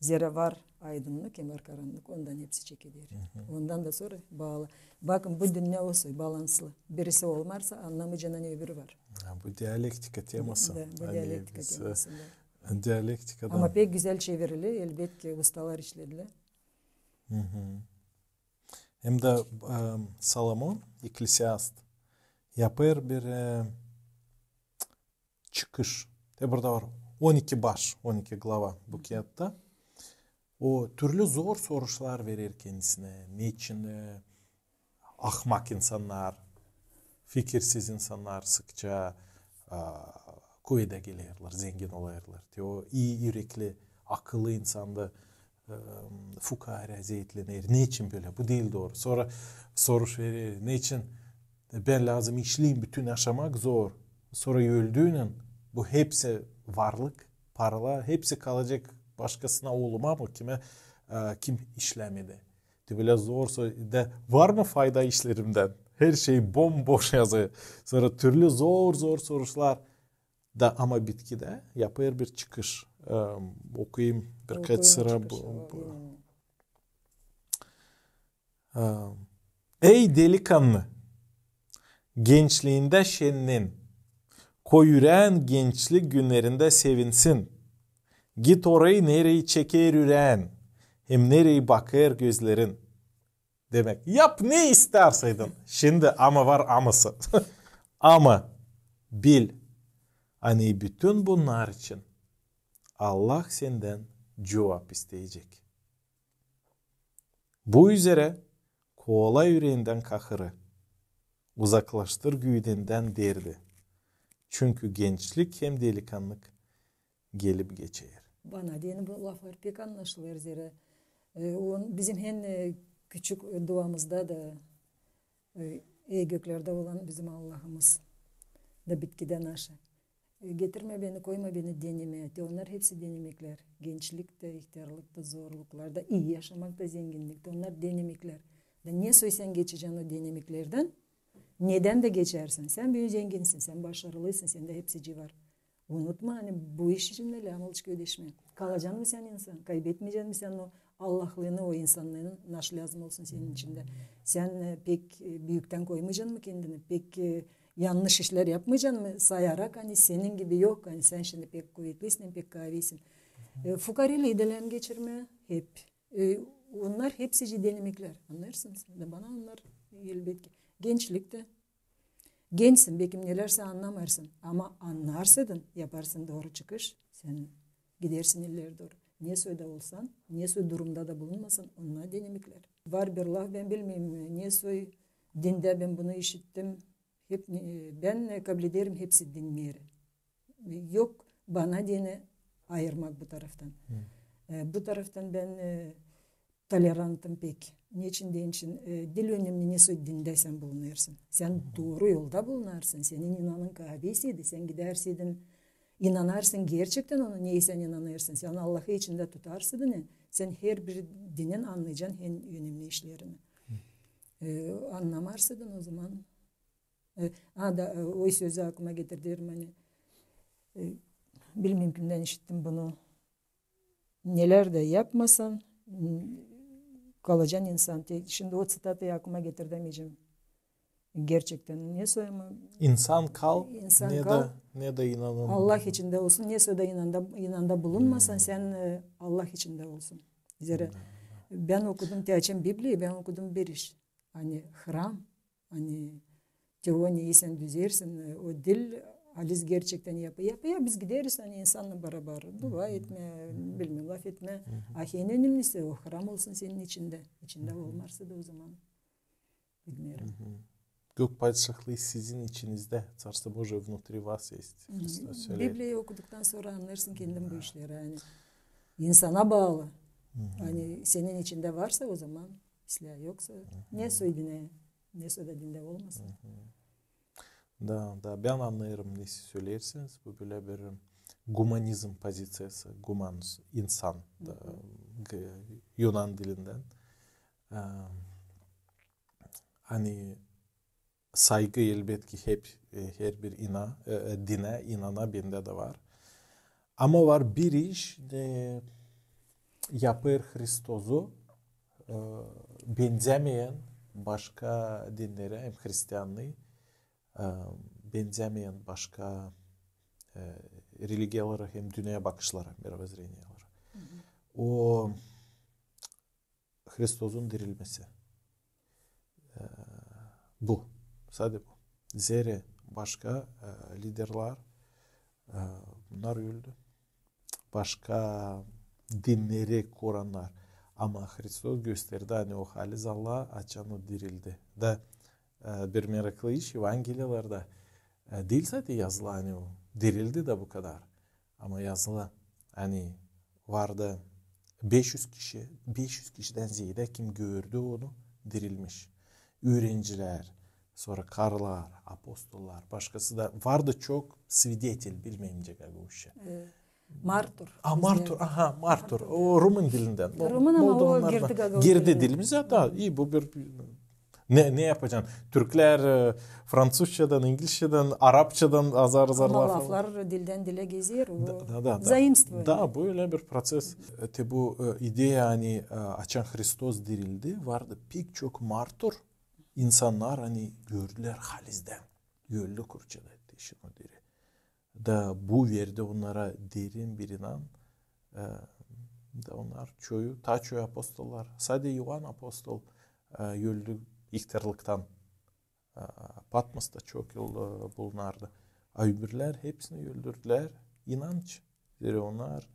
Zerä var aydınnık hem var karannık, ondan hepsi çekeder. Ondan da sora baalı. Bakın, bu dünnä o soy balanslı. Birisi olmarsa, annamaycan, ani öbürü var. Ha, bu dialektika teması. Da, bu dialektika teması, da. Dialektikadan. Ama pek gözäl çevirili, elbetki, ustalar işledilär. Hem dä, e, Solomon, Eklesiast, yapêr bir, e, çıkış. Te burada var on iki baş, on iki glava bu kiyatta. O türlü zor soruşlar verer kendisinä. Neçin, e, ahmak insannar, fikirsiz insannar sıkça, a, kuvedä gelerlär, zengin olêrlar. Te o ii ürekli, akıllı insan da, e, fukara, azetlener. Neçin bölä? Bu diil dooru. Sora soruş verer, neçin bän lääzım işleyim, bütün yaşamak zor. Sora öldüynän bu hepsi varlık, paralar, hepsi kalacek başkasına, ooluma mı, kimä, e, kim işlämedi. Te bölä zor sor-, da var mı fayda işlerimdän? Herşey bomboş yazı. Sora türlü zor-zor soruşlar. Da ama bitkidä yapêr bir çıkış. E, okuyum birkaç sıra bu, bu. E, Ey delikanlı, gençliindä şenlen, koy üreän gençlik günnerindä sevinsin. Git orayı, nereyi çeker üreän, hem nereyi bakêr gözlerin. Demäk, yap ne istärseydin. Şindi ama var aması. Ama bil, ani bütün bunnar için Allah sendän cuvap isteyecek. Bu üzerä kovala üreendän kahırı, uzaklaştır güdendän derdi. Çünkü gençlik hem delikannık gelip geçer. Bana deyni bu laflar pek annaşılêr, zerä, e, on, bizim hem, e, küçük, e, duamızda da, e, ey göklerdä olan bizim Allahımız da bitkidä naşı. E, getirmä beni, koyma beni denemää. Te onnar hepsi denemeklär. Gençliktä, ihtärlıkta, zorluklarda, ii yaşamakta, zenginniktä, onnar denemeklär. Da nesoy sän geçecän o denemeklerdän, nedän dä geçärsin. Sän büün zenginsin, sän başarılıysın, sendä hepsicii var. Unutma, ani bu iş için lääzım olacek ödeşmää. Kalacan mı sän insan, kaybetmeycän mi sän o Allahlıını, o insannıını, naşı lääzım olsun senin içindä. Sän, e, pek, e, büüktän koymaycan mı kendini, pek, e, yannış işlär yapmaycan mı, sayarak, ani senin gibi yok, ani sän şindi pek kuvetlisin, pek kaaviysin. E, fukareli dä lääzım geçirmää hep. E, onnar hepsicii denemeklär, annêêrsınız. Da bana onnar, elbetki, gençliktä. Gençsin, bekim nelärsä annamêêrsın, ama annarsaydın, yaparsın dooru çıkış, sän gidersin ileri dooru. Nesoy da olsan, nesoy durumda da bulunmasan, onnar denemeklär. Var bir laf, bän bilmeerim, nesoy dindä bän bunu işittim. Hep, e, bän, e, kablederim hepsi dinleri. Yok bana deyni ayırmak bu taraftan. E, bu taraftan bän, e, tolerantım pek. Neçin deyni için, e, diil önemli, nesoy dindä sän bulunêrsın. Sän dooru yolda bulunêrsın, senin inanın kaaviysiydi, sän gidärsiydin, inanêrsın gerçektän ona, neyi sän inanêrsın, sän Allahı içindä tutarsaydın, e, sän herbir dinin annaycan en önemli işlerini. E, annamarsaydın o zaman. E, a, da, e, o sözü aklıma getirderim, ani, e, bilmeerim kimdän işittim bunu. Nelär dä yapmasan, m, kalacan insan. Te, şindi o ţitatayı aklıma getirdemeycäm. Gerçektän, nesoy ama insan kal, insan ne kal, dä, ne dä inanın. Allah içindä olsun, nesoy da inanda, inanda bulunmasan, sän, e, Allah içindä olsun. Zerä bän okudum, te açan Bibliyayı, bän okudum bir iş. Ani hram, ani te o neyi sän düzersin, e, o diil, halis gerçektän yapı, yapı, ya biz gideriz, ani insannan barabar dua etmää, bilmeerim, laf etmää. A en önemlisi, o hram olsun senin içindä. İçindä olmarsa da o zaman bilmeerim. Gök padişahlıı sizin içinizdä, Царство Божие внутри вас есть. Hristos söleer. Bibliya okuduktan sora annêêrsın kendin bu işleri. Ani insana baalı. Ani senin içindä varsa, ozaman islää, yoksa ne soy dinä, ne soy da dindä olmasın. Da, da, bän annêêrım, ne siz söleersiniz. Bu bölä bir gumanizm pozitsiyası, gumanus, insan, da, g- Yunan dilindän. E, ani saygı, elbetki, hep, e, herbir ina- e, e, dinä inana, bendä dä var. Ama var bir iş, ne yapêr Hristozu, e, benzämeyän başka dinnerä, hem hristianlıı, e, benzämeyän başka, e, religiyalara hem dünnä bakışlara, мировоззрениялара. O Hristozun dirilmesi. E, bu. Sade bu. Zerä başka, e, liderlär, e, bunnar öldü. Başka dinneri kurannar. Ama Hristos gösterdi, ani o haliz Allah, açan o dirildi. Da, e, bir meraklı iş, Evangeliyalarda, e, diil sade yazılı, ani o dirildi da bu kadar. Ama yazılı, ani vardı beş üz kişi, beş üz kişidän zeedä kim gördü onu dirilmiş. Üürencilär, sora karılar, apostollar, başkası da vardı çok свидетель, bilmeerim nicä gagauzça. E, martur. A, martur, aha, martur. O rumın dilindän. Rumın, ama o girdi gagauz dilinä. Girdi dilimizdä, da, ii, bu bir Ne, ne yapacan? Türklär, e, fransuzçadan, ingilizçadan, arapçadan azar-azar laflar. Ama laflar dildän dilä gezer, o заимствование. Da, da, da. Da, bu ölä bir proţes. E, te bu, e, ideya, ani, e, açan Hristos dirildi, vardı pek çok martur insannar, ani gördülär halizdän. Öldü Kurçada, te şindi o diri. Da bu verdi onnara derin bir inan. E, da onnar çoyu, taa çoyu apostollar. Sade İoan apostol, e, öldü ihtärlıktan. E, Patmosta çok yıl, e, bulunardı. A öbürlär hepsini öldürdülär. İnanç. Zerä onnar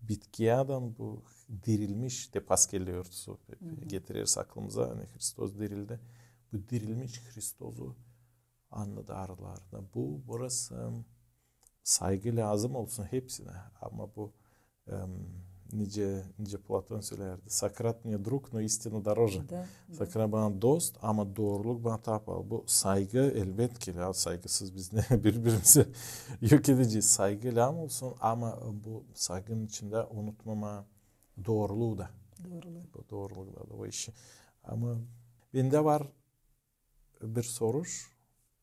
bitkiyadan bu dirilmiş, te Paskal örtüsü getireriz aklımıza, ani Hristos dirildi. Bu dirilmiş Hristozu annadarlar da. Bu, burası, saygı lääzım olsun hepsinä. Ama bu, em, nicä, nicä Platon sölärdi: Сократ мне друг, но истина дороже. Da, da. Sokrat bana dost, ama dooruluk bana taa paalı. Bu saygı, elbetki, lääzım, saygısız biz ne biri-birimizä yok edecez. Saygı lääzım olsun, ama bu saygının içindä unutmamaa dooruluu da. Dooruluu. Bu dooruluk da, da o işi. Ama bendä var bir soruş.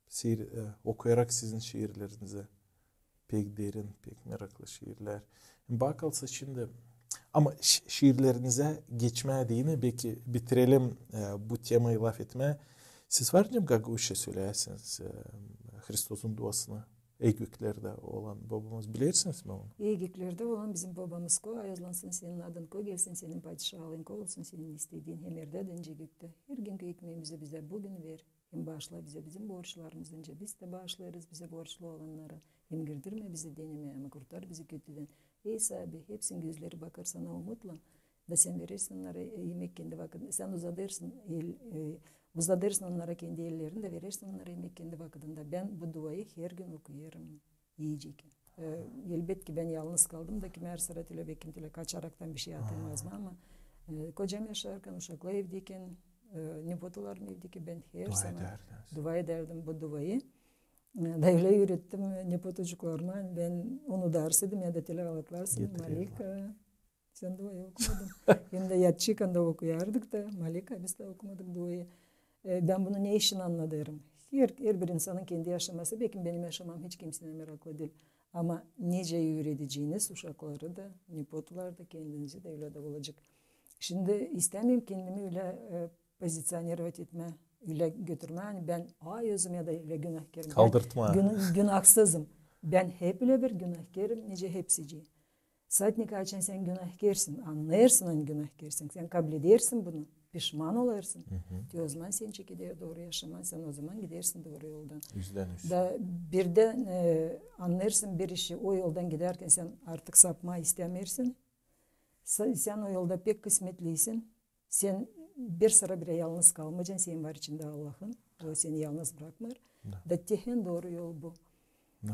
Şiir, e, okuyarak sizin şiirlerinizi. Pek derin, pek meraklı şiirlär. Bakalım şindi. Ama ş-, şiirlerinizi geçmää deyni, beki bitirelim, e, bu temayı lafetmää. Siz var nicä gagauzça söleyäsiniz, e, Hristosun duasını? Ey göklerdä olan Bobamız, bilersiniz mi onu? Ey göklerdä olan bizim Bobamız, ko ayazlansın Senin adın, ko gelsin Senin padişahlığın, ko olsun Senin istediin hem erdä dä nicä göktä. Hergünkü ekmeemizi bizä büün ver, hem baaşla bizä bizim borçlarımızı, nicä biz dä baaşlêêrız bizä borçlu olannara. Hem girdirmä bizi denemeyä, ama kurtar bizi kötüdän. Ey Saabi, hepsinin gözleri bakêr Sana umutlan, da Sen verersin onnara, e, imek kendi vakıdında. Sen uzadêrsın el, e, uzadêrsın onnara kendi ellerini da verersin onnara imek kendi vakıdında. Bän bu duayı hergün okuyêrım iicäkin. E, elbetki, bän yalnız kaldım da kimär sıra tilä, bekim tilä kaçaraktan bişey atılmaz mı, ama, e, kocam yaşarkan, uşaklar evdäkän, e, nepotalarım evdäkän, bän her zaman dua edärdim bu duayı. E, da ölä üürettim, e, nepotucuklarıma, bän onu da arz ederim, ya da tilä alatlarsın, Malika, sän duayı okumadın. Hem dä yatçıykän dä okuyardık da, Malika, biz dä okumadık duayı. E, bän bunu ne için annadêrım? Her, herbir insanın kendi yaşaması, bekim benim yaşamam hiç kimseyi meraklı diil. Ama nicä üüredeceniz uşakları da, nepotuları da, kendinizi dä, ölä dä olacek. Şindi istämeerim kendimi ölä, e, позиционировать etmää, ölä götürmää, ani bän, ay, özümü dä ölä günahkêrım. Kaldırtmaa. Bän gün-, günahsızım. Bän hep ölä bir günahkêrım, nicä hepsicii. Sade nicä açan sän günahkêrsin, annêêrsın, ani günahkêrsin, sän kabledersin bunu, pişman olêrsın. Te ozaman seni çekeder dooru yaşamaa, sän ozaman gidersin dooru yoldan. Üzdän üz. Da birdän, e, annêêrsın bir işi, o yoldan gidärkän sän artık sapmaa istämeersin. Sä-, sän o yolda pek kısmetliysin. Sän bir sıra bilä yalnız kalmacan, senin var içindä Allahın. O seni yalnız brakmêêr. Da te en dooru yol bu.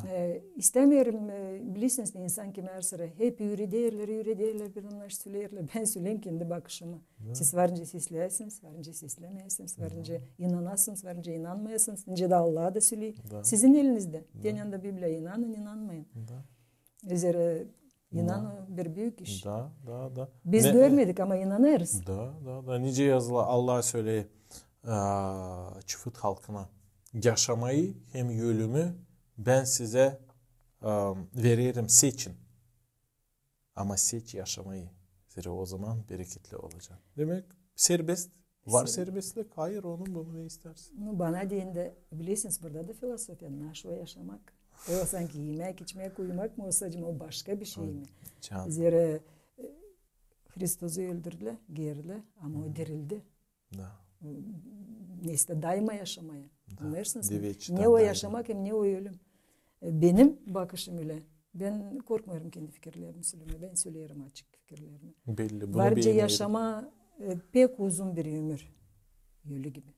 E, istämeerim, e, bilersiniz, insan kimi her sıra hep üürederlär, üürederlär, bir onnar söleerlär. Bän söleyim kendi bakışımı. Siz var nicä seslärsiniz, var nicä seslämeersiniz, var nicä inanasınız, var nicä inanmayasınız. Nicä dä Allah da söley. Sizin elinizdä. Te yanında Bibliya, inanın, inanmayın. Zerä inan, o bir büük iş. Da, da, da. Biz görmedik, ama inanêrız. Da, da, da. Nicä yazılı, Allah söley, e, çıfıt halkına: yaşamayı hem ölümü bän sizä, e, vererim, seçin. Ama seç yaşamayı, zerä ozaman bereketli olacan. Demäk, serbest. Var serbestlik, ayır onu, bunu ne istärsän. Nu, bana deyni dä, bilersiniz, burada da filosofiya, naşo yaşamak. O sanki imäk, içmäk, uyumak mı, o sade o başka bir şey mi? Zerä, e, Hristosu öldürdülär, geerdilär, ama o dirildi. Da. Neysä, daima yaşamaya. Annêêrsınız mı? Ne o yaşamak hem ne o ölüm. E, benim bakışım ölä. Bän korkmêêrım kendi fikirlerimi sölemää. Bän söleerim açık fikirlerimi. Belli, bunu beenerim. Var nicä yaşamaa, e, pek uzun bir ömür. Ölü gibi.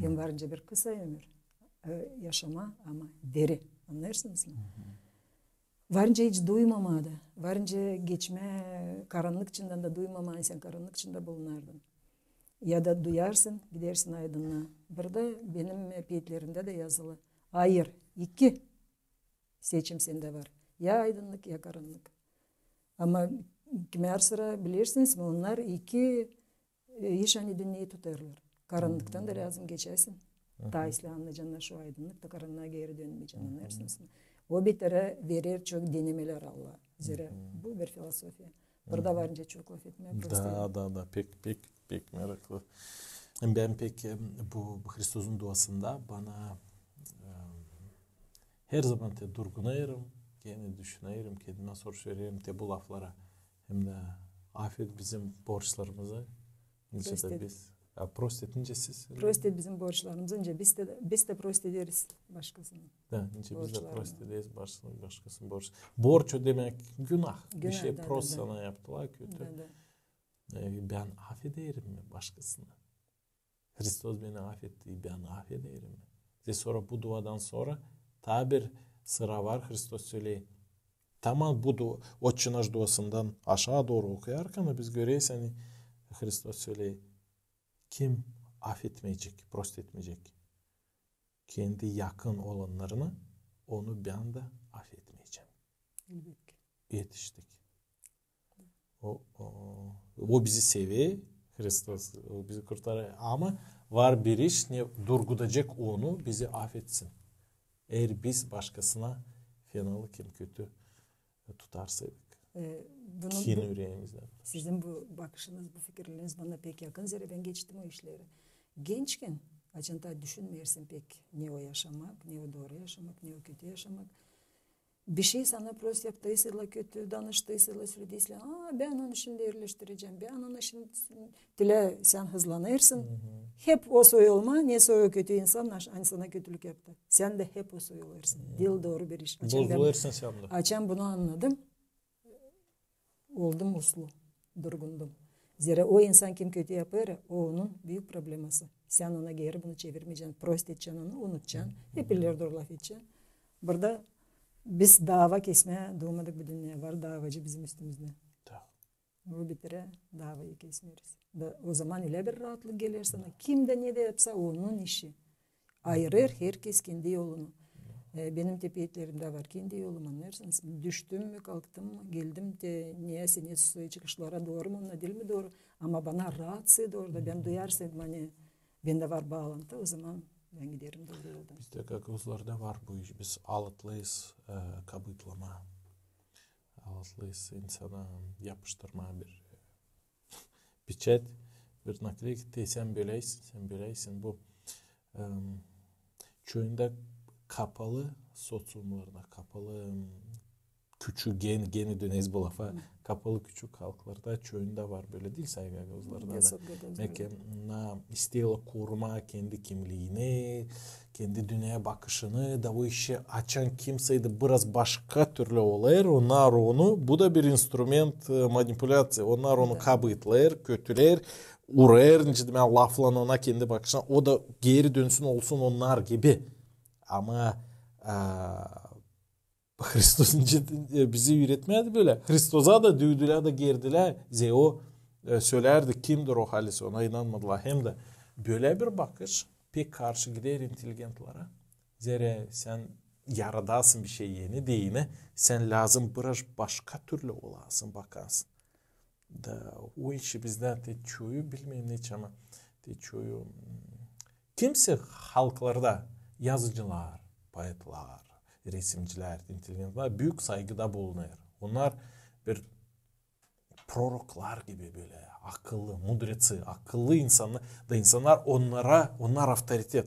Hem var nicä bir kısa ömür. E, yaşamaa, ama deri. Annêêrsınız mı? Var nicä hiç duymamaa da, var nicä geçmää karannık içindän dä duymamaa, sän karannık içindä bulunardın. Ya da duyarsın, gidersin aydınnaa. Burada benim peetlerimdä dä yazılı. Ayır, iki seçim sendä var. Ya aydınnık, ya karannık. Ama kimär sıra, bilersiniz mi, onnar iki e, iş ani dünneyi tutêrlar. Karannıktan da lääzım geçäsin. Taa islää annayacan naşo aydınnık, da karannıa geeri dönmeyecän, annêêrsınız mı? O beterä verer çok denemelär Allah. Zerä bu bir filosofiya. Burada var nicä çok lafetmää, prosto. Da, da, da, pek, pek, pek meraklı. Bän pek, em, bu, bu Hristosun duasında bana, em, her zaman te durgunêrım, genä düşünerim, kendimä soruş vererim te bu laflara. Hem dä afet bizim borçlarımızı. Nicä dä biz. A, prost et, nicä siz? Prost et bizim borçlarımızı, nicä biz dä, biz dä prost ederiz başkasına. Da, nicä biz dä prost ederiz başka-, başkasına borç. Borç o demäk günah. Bir şey prost sana yaptılar kötü. Da, da. E, bän afederim mi başkasını? Hristos beni afetti, bän afederim mi? Te sora bu duadan sora taa bir sıra var, Hristos söley. Taman bu du-, Otçe naş duasından aşaa dooru okuyarkan biz göreriz, ani Hristos söley: kim afetmeyecek, prost etmeyecek kendi yakın olannarını, onu bän dä afetmeyecäm. Elbetki. Etiştik. O, o, o bizi sever, Hristos, o bizi kurtarêr. Ama var bir iş, ne durgudacek onu, bizi afetsin. Eer biz başkasına fenalık hem kötü tutarsaydık. E, bunu kin bu, üreemizdä. Sizin bu bakışınız, bu fikirleriniz bana pek yakın, zerä bän geçtim o işleri. Gençkän, açan taa düşünmeersin pek, ne o yaşamak, ne o dooru yaşamak, ne o kötü yaşamak. Bir şey sana prost yaptıysa da, kötü danıştıysa da, sölediyse, a, bän onu şindi iileştirecäm, bän onu şindi, tilä sän hızlanêrsın. Hep o soy olmaa, ne soy o kötü insan, ani sana kötülük yaptı. Sän dä hep o soy olêrsın. Diil dooru bir iş. Açan bän, bozulêrsın sän dä. Açan bunu annadım, oldum uslu, durgundum. Zerä o insan, kim kötü yapêr, o onun büük probleması. Sän ona geeri bunu çevirmeyecän, prost edecän onu, unutacan. Hep ileri dooru lafedecän. Burada biz daava kesmää duumadık bu dünneyä, var daavacı bizim üstümüzdä. Da. Bu beterä daavayı kesmeeriz. Da o zaman ölä bir raatlık geler sana. Kim dä ne dä yapsa, onun işi. Ayırêr herkez kendi yolunu. E, benim te peetlerimdä var kendi yolum, annêêrsınız. Düştüm mü, kalktım mı, geldim te, neyäsä, ne soy çıkışlara dooru mu, ona diil mi dooru. Ama bana raat sıydı orada, bän duyarsaydım, ani bendä var baalantı, o zaman bän giderim dooru yoldan. Bizdä gagauzlarda var bu iş. Biz alıtlıyız, e, kabıtlamaa. Alıtlıyız insana yapıştırmaa bir, e, piçat, bir nakleyka, te sän böleysin, sän böleysin. Bu, em, çoyunda kapalı soţiumlarda, kapalı, em, küçük, gen-, genä döneriz bu lafa, kapalı küçük halklarda çoyunda var, bölä diil soy gagauzlarda da. Demäk, na, isteerlär korumaa kendi kimliini, kendi dünneyä bakışını, da bu işi açan kimsey dä biraz başka türlü olêr, onnar onu, bu da bir instrument, e, manipulyaţiya, onnar onu kabıtlêêr, kötülêr, urêêr, nicä demää, laflan ona, kendi bakışına, o da geeri dönsün, olsun onnar gibi. Ama, e, Hristos nicä, e, bizi üüretmädi bölä. Hristosa da düüdülär da geerdilär. Zerä o, e, sölärdi, kimdir o halis, ona inanmadılar. Hem dä bölä bir bakış pek karşı gider intelligentlara. Zerä sän yaradasın bir şey eni deyni, sän lääzım biraz başka türlü olasın, bakasın. Da o işi bizdä te çoyu, bilmeerim neçin, ama te çoyu, hmm, kimsä halklarda yazıcılar, poetlar, resimcilär, intelligentlar büük saygıda bulunêr. Onnar bir proroklar gibi bölä, akıllı, мудрецы, akıllı insannar, da insannar onnara, onnar avtoritet.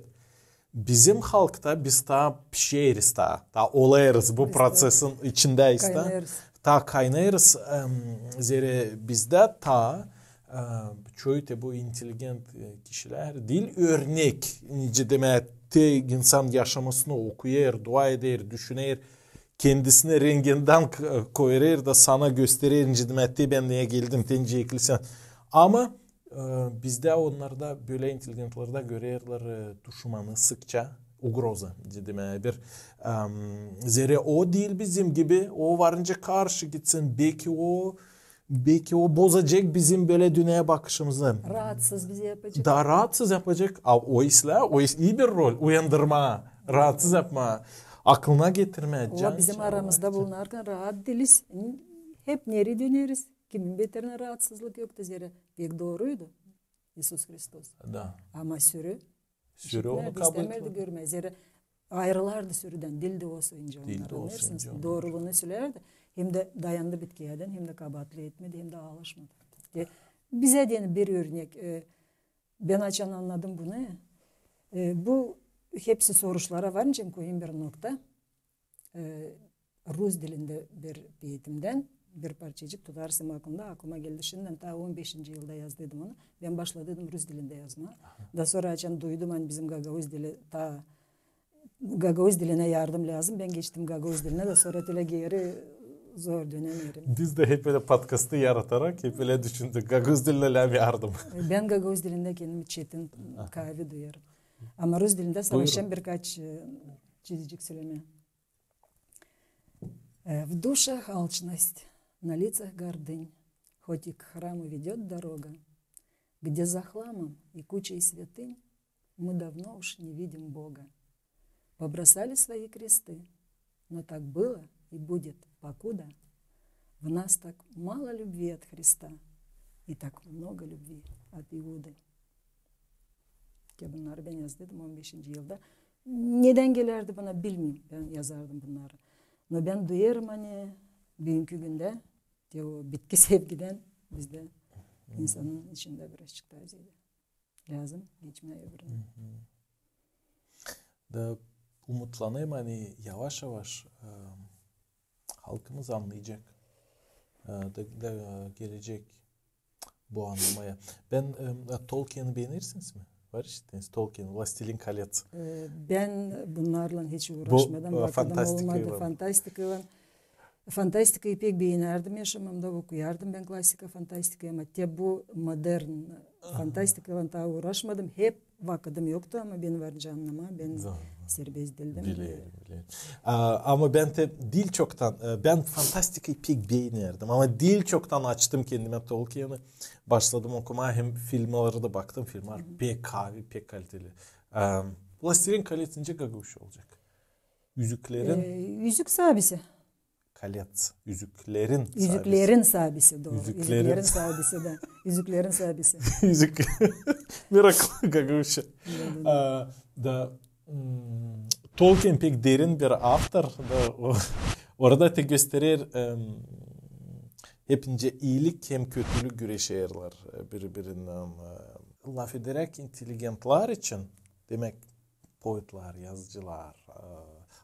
Bizim halkta biz taa pişeriz taa, taa olêrız bu prosesin içindäyiz taa. Kaynêêrız. Taa kaynêêrız, em, zerä bizdä taa, em, çoyu te bu intelligent, e, kişilär diil örnek, nicä demää, te insan yaşamasını okuyêr, dua eder, düşüner, kendisini rengendän k-, koyêr da sana gösterer, nicä demää, te bän neyä geldim, te nicä ekilsän. Ama, e, bizdä onnarda, bölä intelligentlerdä görerlär, e, duşmanı sıkça, угроза, nicä demää, bir, em, zerä o diil bizim gibi, o var nicä karşı gitsin, beki o, beki o bozacek bizim bölä dünneyä bakışımızı. Raatsız bizi yapacek. Da raatsız yapacek. A o islää, o is-, ii bir rol, uyandırmaa, raatsız yapmaa, akılına getirmää. O bizim aramızda bulunarkan raat diiliz. Hep nereyi döneriz? Kimin beterinä raatsızlık yoktu, zerä pek dooruydu İisus Hristos. Da. Ama sürü Sürü onu kabul etmedi. İstämärdi görmää. Zerä ayırılardı sürüdän. Diildi o soyunca onnar. Diildi o soyunca onnar. Dooruunu sölärdi. Hem dä dayandı bitkiyädän, hem dä kabaatlı etmedi, hem dä aalaşmadı. E, bizä deyni bir örnek. E, bän açan annadım bunu, e, bu hepsi soruşlara var nicä koyayım bir nokta. E, rus dilindä bir peetimdän bir parçacık tutarsın aklımda, aklıma geldi şindän, taa on beşinci yılda yazdıydım onu. Bän başladıydım rus dilindä yazmaa. Da sora açan duydum, ani bizim gagauz dili taa, gagauz dilinä yardım lääzım. Bän geçtim gagauz dilinä, da sora tölä geeri zor dönemeerim. Biz dä hep bölä podkastı yaratarak hep bölä düşündük. Gagauz dilinä lääzım yardım. Bän gagauz dilindä kendimi çetin, kaavi duyêrım. Ama rus dilindä savaşacam birkaç, e, çizicik sölemää. Э, в душах алчность, на лицах гордынь, хоть и к храму ведёт дорога, где за хламом и кучей святынь мы давно уж не видим Бога. Побросали свои кресты, но так было и будет, покуда в нас так мало любви от Христа и так много любви от Иуды. Te bunnarı bän yazdıydım on beşinci yılda. Nedän gelärdi bana, bilmeerim, bän yazardım bunnarı. No bän duyêrım, ani büünkü gündä te o bitki sevgidän bizdä, insanın içindä birazçık taa ziyadä lääzım geçmää öbürünä. Da umutlanêrım, ani yavaş-yavaş, e, halkımız annayacek, e, da, da, e, gelecek bu annamaya. Bän, e, Tolkieni beenersiniz mi? Var işittiniz Tolkien, Властелин колец. E, bän bunnarlan hiç uuraşmadım, vakıdım olmadı. Fantastikaylan. Fantastikayı pek beenärdim yaşamamda, okuyardım bän klasika fantastikayı, ama te bu modern fantastikaylan taa uuraşmadım. Hep vakıdım yoktu, ama bän var canlıma, bän serbest diildim. Bilerim, bilerim. A, ama bän te diil çoktan, e, bän fantastikayı pek beenärdim, ama diil çoktan açtım kendimä Tolkieni, başladım okumaa, hem filmnarı da baktım, filmnar pek kaavi, pek kaliteli. E, Властелин колец nicä gagauzça olacek? Üzüklerin? E, Yüzük saabisi. Колец. Üzüklerin saabisi. Üzüklerin saabisi, dooru. Üzüklerin saabisi da. Üzüklerin saabisi. Üzük. Meraklı gagauzça. Da, Tolkien pek derin bir avtor. Da o, orada te gösterer, hepinci iilik hem kötülük güreşerlär biri-birindän. Lafederäk intelligentlar için, demäk, poetlar, yazıcılar,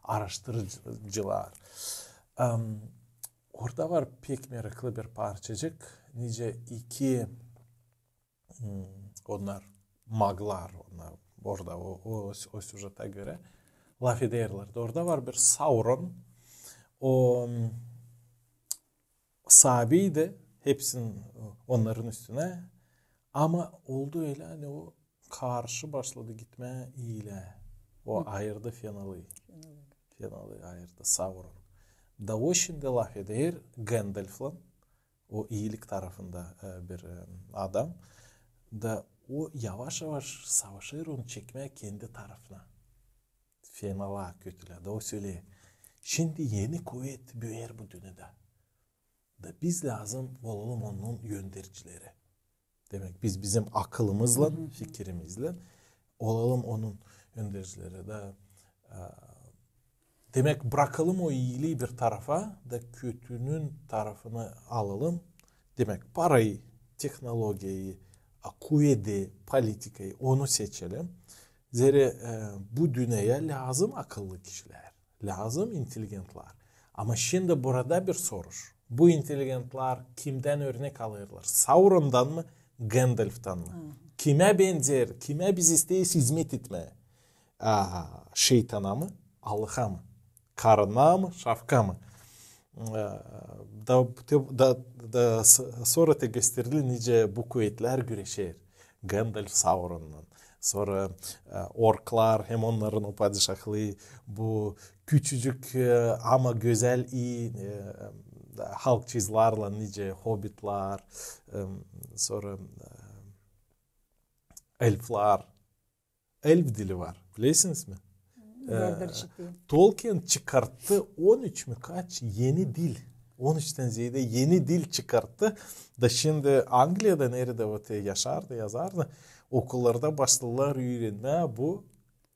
araştırıcılar. Orada var pek meraklı bir parçacık. Nicä iki, onnar maglar, onnar orada o, o, o süjetä görä lafederlär. Orada var bir Sauron. O saabiydi hepsinin, onnarın üstünä. Ama oldu ölä, ani o karşı başladı gitmää iilää. O ayırdı fenalı. Fenalı ayırdı, Sauron. Da o şindi lafeder Gandalflan, o iilik tarafında e, bir e, adam. Da o yavaş-yavaş savaşêr onu çekmää kendi tarafına. Fenala, kötülää. Da o söleer: "Şindi eni kuvet büüyer bu dünnedä. Da biz lääzım olalım onun öndercileri." Demäk, biz bizim akılımızlan, fikirimizlän olalım onun öndercileri da, e, demäk, brakalım o iilii bir tarafa da kötünün tarafını alalım. Demäk, parayı, tehnologiyayı, a, kuvedi, politikayı, onu seçelim. Zerä e, bu dünneyä lääzım akıllı kişilär, lääzım intelligentlar. Ama şindi burada bir soruş. Bu intelligentlar kimdän örnek alêrlar? Saurondan mı, Gandalftan mı? Kimä benzeer, kimä biz isteeriz hizmet etmää? A, şeytana mı, Allaha mı? Karına mı, şafka mı? E, da, te, da, da s- sora te gösterdi, nicä bu kuvetlär güreşer. Gandalf Sauronnan. Sora e, orklar hem onnarın o padişahlıı, bu küçücük e, ama gözäl, ii e, halkçılarlan, nicä hobbitlar, e, sora e, elflar. Elf dili var. Bilersiniz mi? E, Tolkien çıkarttı on üç mü kaç eni dil. On üçtän zeedä eni dil çıkarttı. Da şindi Angliyada, neredä o te yaşardı, yazardı, okullarda başladılar üürenmää bu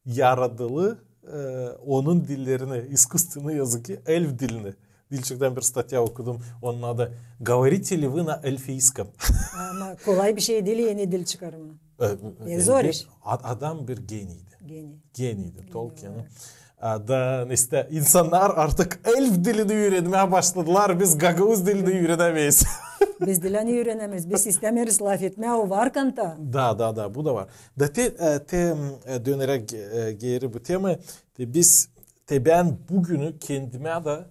yaradılı e, onun dillerini, искусственный язык, elf dilini. Diil çoktan bir statya okudum. Onun adı "Говорите ли вы на эльфийском?" Ama kolay bir şey diil eni dil çıkarmaa. E, e, zor iş. Ad- adam bir geniydi. Geniydi. Geniydi Tolkien'in. A, da işte insannar artık elf dilini üürenmää başladılar. Biz gagauz dilini üürenemeeriz. Biz diil ani üürenemeeriz. Biz istämeeriz lafetmää o varkan ta. Da, da, da, bu da var. Da te, e, te e, döneräk e, geeri bu tema, te biz, te bän büünü kendimä da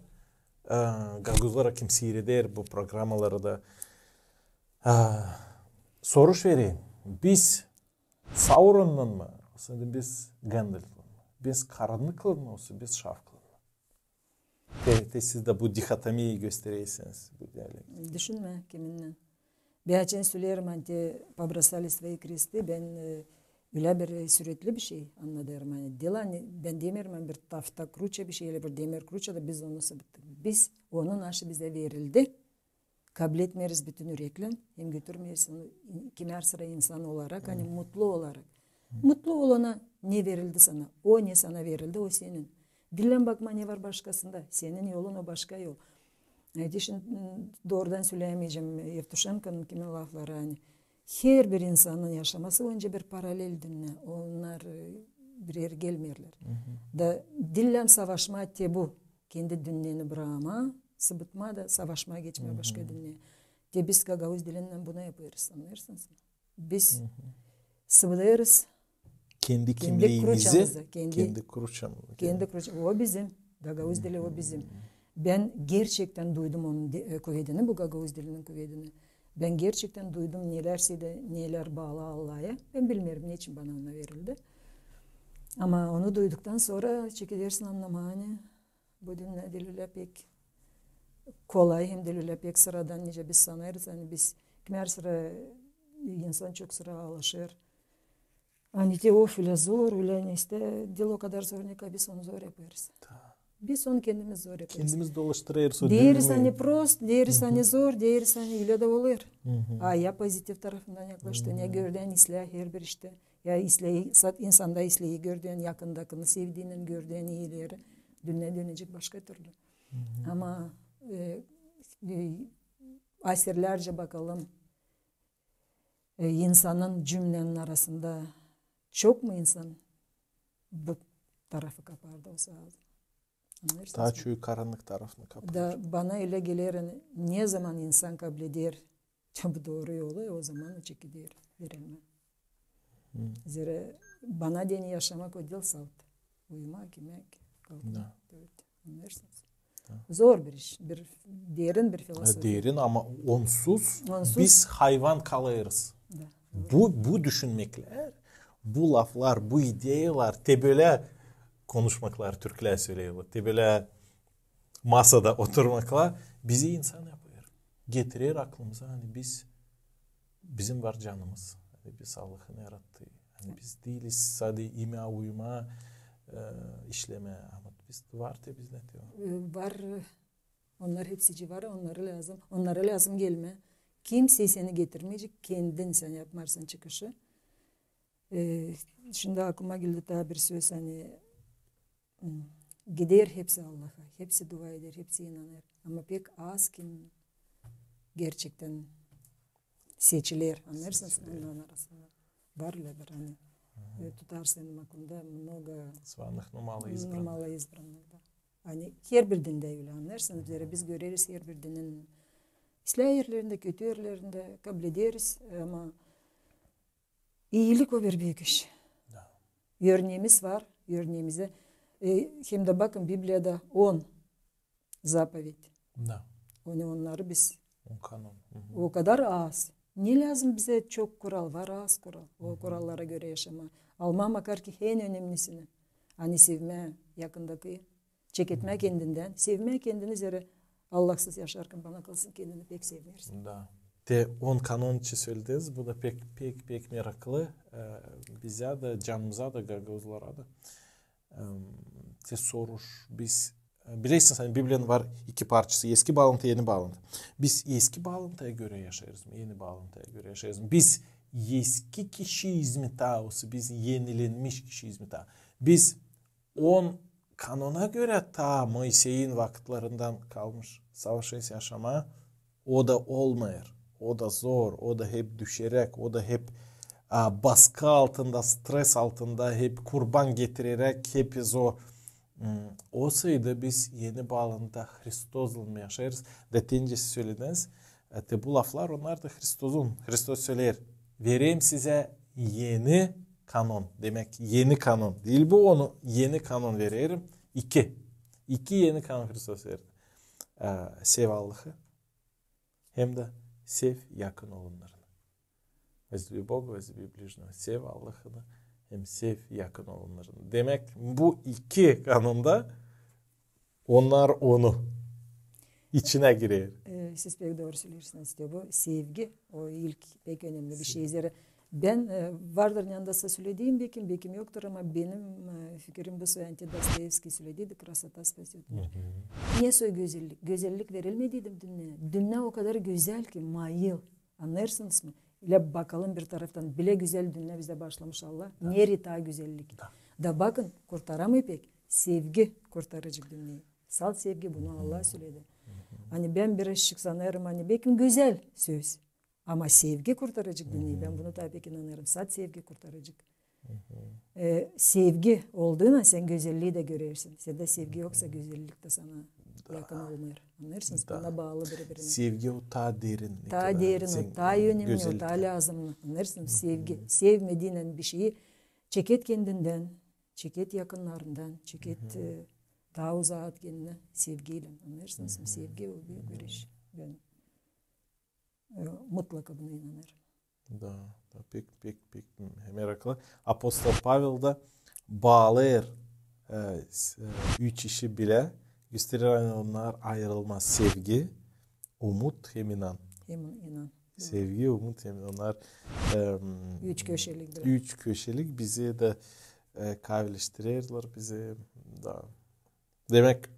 e, gagauzlara, kim siireder bu programaları da, e, soruş vereyim. Biz Sauronnan mı, osa biz Gandalflan mı? Biz karannıklan mı, osa biz şafklan mı? Te, te siz dä bu dihotomiyayı gösterersiniz bu dialekt. Düşünmää kiminnän. Bän açan söleerim, ani te побросали свои кресты, bän e, ölä bir e, süretli bir şey annadêrım. Ani diil ani bän demeerim, ani bir tafta kruça bir şey, ölä bir demer kruça da biz onu sıbıttık. Biz, onu naşı bizä verildi. Kabletmeeriz bütün üreklän, hem götürmeeriz onu, kimär sıra insan olarak, ani mutlu olarak. Mutlu ol ona, ne verildi sana. O ne sana verildi, o senin. Diil lääzım bakmaa, ne var başkasında. Senin yolun, o başka yol. E, şindi, m, doorudan söleyämeyecäm Evtuşenkonun kimin lafları, ani herbir insanın yaşaması boyunca bir paralel dünnä. Onnar e, bir erä gelmeerlär. Da diil lääzım savaşmaa te bu. Kendi dünneni brakmaa, sıbıtmaa da savaşmaa, geçmää başka dünneyä. Te biz gagauz dilinnän bunu yapêrız, annêêrsınız mı? Biz sıbıdêrız kendi kimliimizi, kendi kruçamızı, kendi kruçamızı. O bizim, gagauz dili o bizim. Bän gerçektän duydum onun de- e, kuvedini, bu gagauz dilinin kuvedini. Bän gerçektän duydum, neler sede, neler baalı Allaha. Bän bilmeerim, neçin bana ona verildi. Ama onu duyduktan sora çekedersin annamaa, ani bu dünnä diil ölä pek kolay, hem diil ölä pek sıradan, nicä biz sanêrız, ani biz, kimär sıra insan çok sıra alışêr. Ani te o ölä zor, ölä ne isteer, diil o kadar zor, ne ka biz onu zor yapêrız. Biz onu kendimiz zor yapêrız. Kendimiz dolaştırêrız o deeriz, ani prost, deeriz, ani zor, deeriz, ani ölä dä olêr. A ya pozitiv tarafından yaklaştı, ne gördü, ani islää herbir iştä. Ya islää, sat- insanda islää gördü, ani yakındakını sevdiinän gördü, ani iileri. Dünnä dönecek başka türlü. Ama e, e, aserlärcä bakalım, e, insanın cümnenin arasında çok mu insan bu tarafı kapardı o sırada? Annêêrsınız mı? Taa çoyu karannık tarafını kapardı. Da bana ölä geler, ani ne zaman insan kableder bu dooru yolu, o zaman o çekeder verilmää. Zerä bana deyni yaşamak o diil salt. Uyumak, imäk, kalkmak. Annêêrsınız. Zor bir iş, bir derin bir filozofiya. Derin, ama onsuz biz hayvan kalêrız. Bu, bu düşünmeklär, bu laflar, bu ideyalar, te bölä konuşmaklar, türklär söleerlär, te bölä masada oturmaklar bizi insan yapêr. Getirer aklımıza, ani biz, bizim var canımız, ani biz Allahın yarattıı, ani biz diiliz sade imää uymaa, e, işlemää, ama biz var te biz ne diyor? E, var, e, onnar hepsicii var, onnara lääzım, onnara lääzım gelmää. Kimsey seni getirmeyecek, kendin sän yapmarsan çıkışı. E, şindi aklıma geldi taa bir söz, ani, m, gider hepsi Allaha, hepsi dua eder, hepsi inanêr. Ama pek az kim gerçektän seçiler, annêêrsınız, onnar arasında. Var ölä bir, ani, e, tutarsa benim aklımda много званых, но мало избранных. Но мало избранных, da. Ani herbir dindä ölä, annêêrsınız, zerä biz göreriz herbir dinin islää erlerindä, kötü erlerindä, kablederiz, e, ama iilik o bir büük iş. Da. Örneemiz var, örneemizdä, e, hem dä bakın, Bibliyada on zapoved. Da. Ani onnarı biz... On kanon. O kadar az. Ne lääzım bizä çok kural, var az kural. O kurallara görä yaşamaa. Almaa makar ki en önemlisini. Ani sevmää yakındakı, çeketmää kendindän, sevmää kendini, zerä Allahsız yaşarkan, bana kalsın, kendini pek sevmeersin. Da. Te on kanon için sölediniz, bu da pek, pek, pek meraklı. E, bizä dä, canımıza da, gagauzlara da. Em, te soruş, biz, e, bilersiniz, ani Bibliyanın var iki parçası, Eski Baalantı, Eni Baalantı. Biz Eski Baalantıya görä yaşêêrız mı, Eni Baalantıya görä yaşêêrız mı? Biz eski kişiyiz mi taa, osa biz enilenmiş kişiyiz mi taa? Biz on kanona görä taa Moiseyin vakıtlarından kalmış savaşêrız yaşamaa, o da olmêêr, o da zor, o da hep düşeräk, o da hep, a, baskı altında, stres altında, hep kurban getireräk, hep o, m, o sayıda biz Eni Baalantıda Hristoslan yaşêêrız. Da te nicä sölediniz, e, te bu laflar, onnar da Hristosun. Hristos söleer: "Vererim sizä eni kanon." Demäk, eni kanon. Diil bu onu, eni kanon vererim. İki. İki eni kanon Hristos verdi. E, sev Allahı hem dä sev yakın olannarını. Возлюби Бога, возлюби ближнего. Sev Allahını hem sev yakın olannarını. Demäk, bu iki kanonda onnar onu içinä girer. E, siz pek dooru söleersiniz. İştä bu sevgi, o ilk pek önemli bir şey. Zerä bän, e, vardır ne annada sölediim, bekim, bekim yoktur, ama benim, e, fikirim bu soy, ani Dostoevskiy sölediydi: "Красота спасёт мир". Ne soy gözellik? Gözellik verilmediydi dünneyä. Dünneä o kadar gözäl ki, mayıl. Annêêrsınız mı? İlä bakalım bir taraftan, bilä gözäl dünnä bizdä başlamış Allah. Nereyi taa gözellik? Da bakın, kurtaramêêr pek. Sevgi kurtaracek dünneyi. Salt sevgi, bunu Allah söledi. Ani bän birazçık sanêrım, ani bekim gözäl söz. Ama sevgi kurtaracek dünneyi. Bän bunu taa pek inanêrım. Salt sevgi kurtaracek. E, sevgi olduuna sän gözellii dä görersin. Sendä sevgi yoksa, gözellik tä sana yakın olmêêr. Annêêrsınız? Bunnar baalı biri-birinä. Sevgi o taa derin. Taa derin, o taa önemli, o taa lääzımnı. Annêêrsınız? Sevgi. Sevmediinän bir şeyi çeket kendindän, çeket yakınnarından, çeket, e, taa uzaa kendini sevgiylän. Annêêrsınız? Sevgi o büük bir iş. Bän, e, mutlaka buna inanêrım. Da, da, pek, pek, pek meraklı. Apostol Pavel da baalêêr, e, s-, e, üç işi bilä, gösterer, ani onnar ayırılmaz: sevgi, umut hem inan. Hem inan. Sevgi, umut hem inan. Onnar, em, üç köşelik bilä. Üç köşelik bizi dä, e, kaavileştirerlär bizi da. Demäk,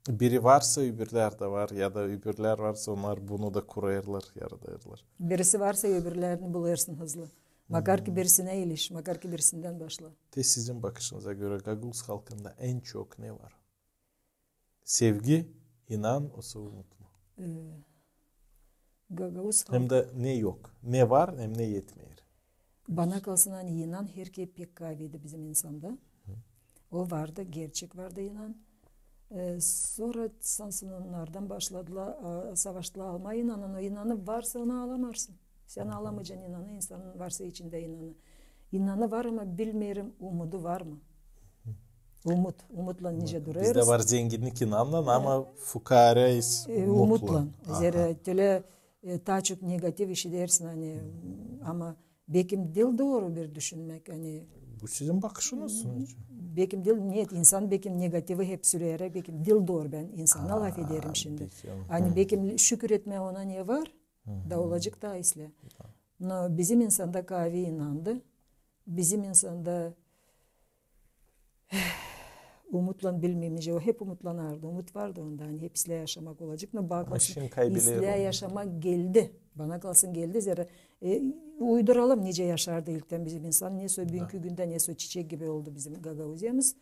biri varsa, öbürlär dä var, ya da öbürlär varsa, onnar bunu da kurêrlar, yaradêrlar. Birisi varsa, öbürlerini bulêrsın hızlı. Makar ki birisinä iliş, makar ki birisindän başla. Te sizin bakışınıza görä, gagauz halkında en çok ne var? Sevgi, inan, osa umut mu? E, gagauz halk... Hem dä ne yok? Ne var, hem ne etmeer? Bana kalsın, ani inan herkerä pek kaaviydi bizim insanda. O vardı, gerçek vardı inan. E, sora sansın onnardan başladılar, a, savaştılar almaa inanı, o inanı varsa, onu alamarsın. Sän alamayacan inanı, insanın varsa içindä inanı. İnanı var, ama bilmeerim, umudu var mı? Umut, umutlan nicä durêrız. Bizdä var zenginnik inannan, ama fukaarayız umutlan. Zerä tölä, e, taa çok negativ işidersin, ani, ama Bekim diil dooru bir düşünmäk, ani... Bu sizin bakışınız. Bekim diil, net, insan bekim negativi hep süreerek, bekim diil dooru, bän insana lafederim şindi. Ani bekim şükür etmää ona ne var, da olacek taa islää. No bizim insanda kaavi inandı, bizim insanda umutlan bilmeerim nicä, o hep umutlanardı, umut vardı onda, ani hep islää yaşamak olacek, no bana kalsın, islää yaşamak geldi. Bana kalsın geldi, zerä, e, uyduralım, nicä yaşardı ilktän bizim insan, nesä büünkü gündä, nesä çiçek gibi oldu bizim Gagauziyamız.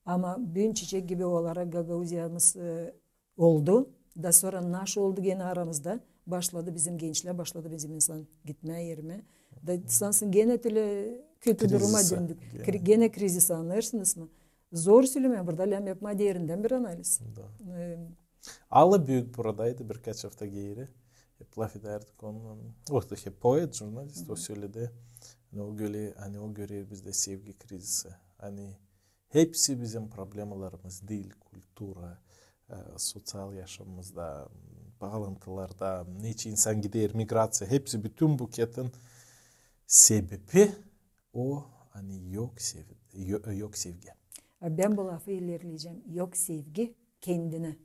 Ama büün çiçek gibi olarak Gagauziyamız, e, oldu. Da sora naşey oldu genä aramızda. Başladı bizim gençlär, başladı bizim insan gitmää ermää. Da sansın genä ölä kötü duruma döndük. Genä krizis, annêêrsınız mı? Zor sölemää, burada lääzım yapmaa derindän bir analiz. E, Alla Büük buradaydı birkaç afta geeri. Hep lafedärdik onunnan. O da hep poet, jurnalist, o söledi. Ani o göre, ani o görer bizdä sevgi krizisi. Ani hepsi bizim problemalarımız diil, kultura, e, soţial yaşamımızda, baalantılarda, neçin insan gider, migraţiya, hepsi, bütün buketin sebebi o, ani yok sev-, yo-, yok sevgi. A bän bu lafı ilerleyecäm. Yok sevgi kendinä.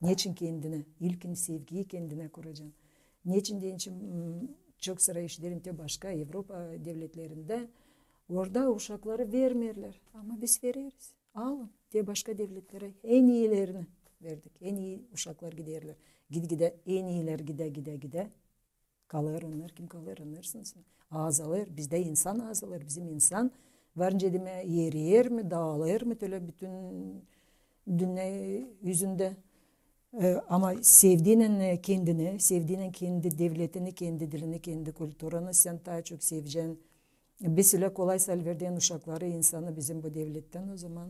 Neçin kendinä? İlkin sevgiyi kendinä kuracan. Neçin deyni, çok sıra işiderim te başka Evropa devletlerindä, orada uşakları vermeerlär. Ama biz vereriz. Alın. Te başka devletlerä en iilerini verdik. En ii uşaklar giderlär. Gide-gide en iilär gidä, gidä, gidä. Kalêr onnar, kim kalêr, annêêrsınız mı? Azalêr. Bizdä insan azalêr. Bizim insan var nicä demää, eriyer mi, daalêr mı, ölä bütün dünnä üzündä. E, ama sevdiynän, e, kendini, sevdiynän kendi devletini, kendi dilini, kendi kulturanı, sän taa çok sevecän. Biz ölä kolay salıverdik uşakları, insanı bizim bu devlettän, o zaman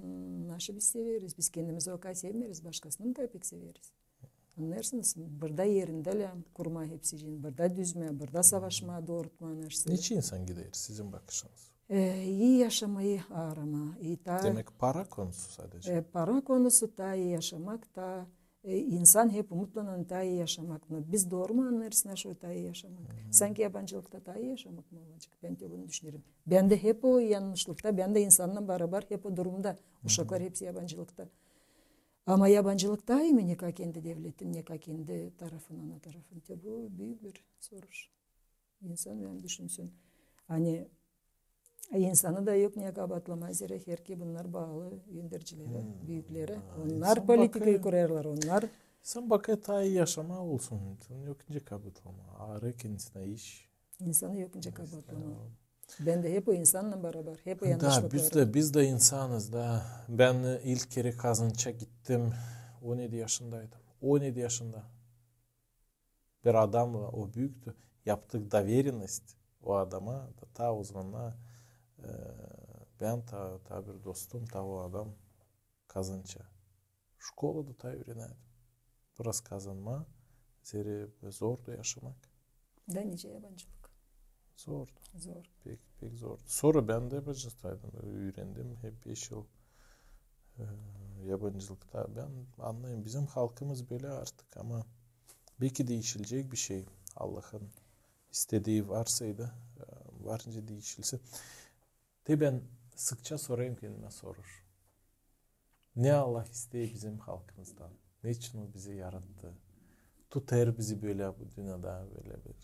naşı biz severiz? Biz kendimizi o kadar sevmeeriz, başkasını taa pek severiz. Annêêrsınız mı? Burada erindä lääzım kurmaa hepsicin, burada düzmää, burada savaşmaa, doorutmaa naşey. Neçin insan gider, sizin bakışınız? E, ii yaşamayı aaramaa, ii taa... Demäk, para konusu sadecä? E, para konusu, taa ii yaşamak, taa, e, insan hep umutlanan taa ii yaşamak. No biz dooru mu annêêrız naşey taa ii yaşamak? Sanki yabancılıkta taa ii yaşamak mı olacek? Bän te bunu düşünerim. Bän dä hep o yannışlıkta, bän dä insannan barabar hep o durumda. Uşaklar hepsi yabancılıkta. Ama yabancılıkta ii mi, ne ka kendi devletin, ne ka kendi tarafın, ana tarafın? Te bu büük bir soruş. İnsan hem düşünsün. Ani insanı da yok ne kabaatlamaa, zerä herki bunnar baalı öndercilerä, büüklerä. Onnar politikayı kurêrlar, onnar. İnsan bakêr taa ii yaşamaa olsun. İnsan yok nicä kabaatlamaa. Aarêêr kendisinä iş. İnsanı yok nicä kabaatlamaa. Bän dä hep o insannan barabar, hep o yannışlıkları. Da, biz dä, biz dä insanız da. Bän ilk kerä kazança gittim, on edi yaşındaydım. On edi yaşında. Bir adamnan, o büüktü, yaptık doverennost o adama, da taa o zaman, e, bän, taa, taa bir dostum, taa o adam kazança. Şkolada taa üürenärdim. Biraz kazanmaa, zerä zordu yaşamak. Da nicä yabancılık? Zordu. Zor. Pek, pek zordu. Sora bän dä yabancıdaydım, üürendim hep beş yıl, e, yabancılıkta. Bän annêêrım, bizim halkımız bölä artık, ama beki diişilecek bir şey. Allahın istediyi varsaydı, e, var nicä diişilsin. Te bän sıkça sorêrım kendimä soruş. Ne Allah isteer bizim halkımızdan? Neçin o bizi yarattı? Tutêr bizi bölä bu dünnedä, bölä bir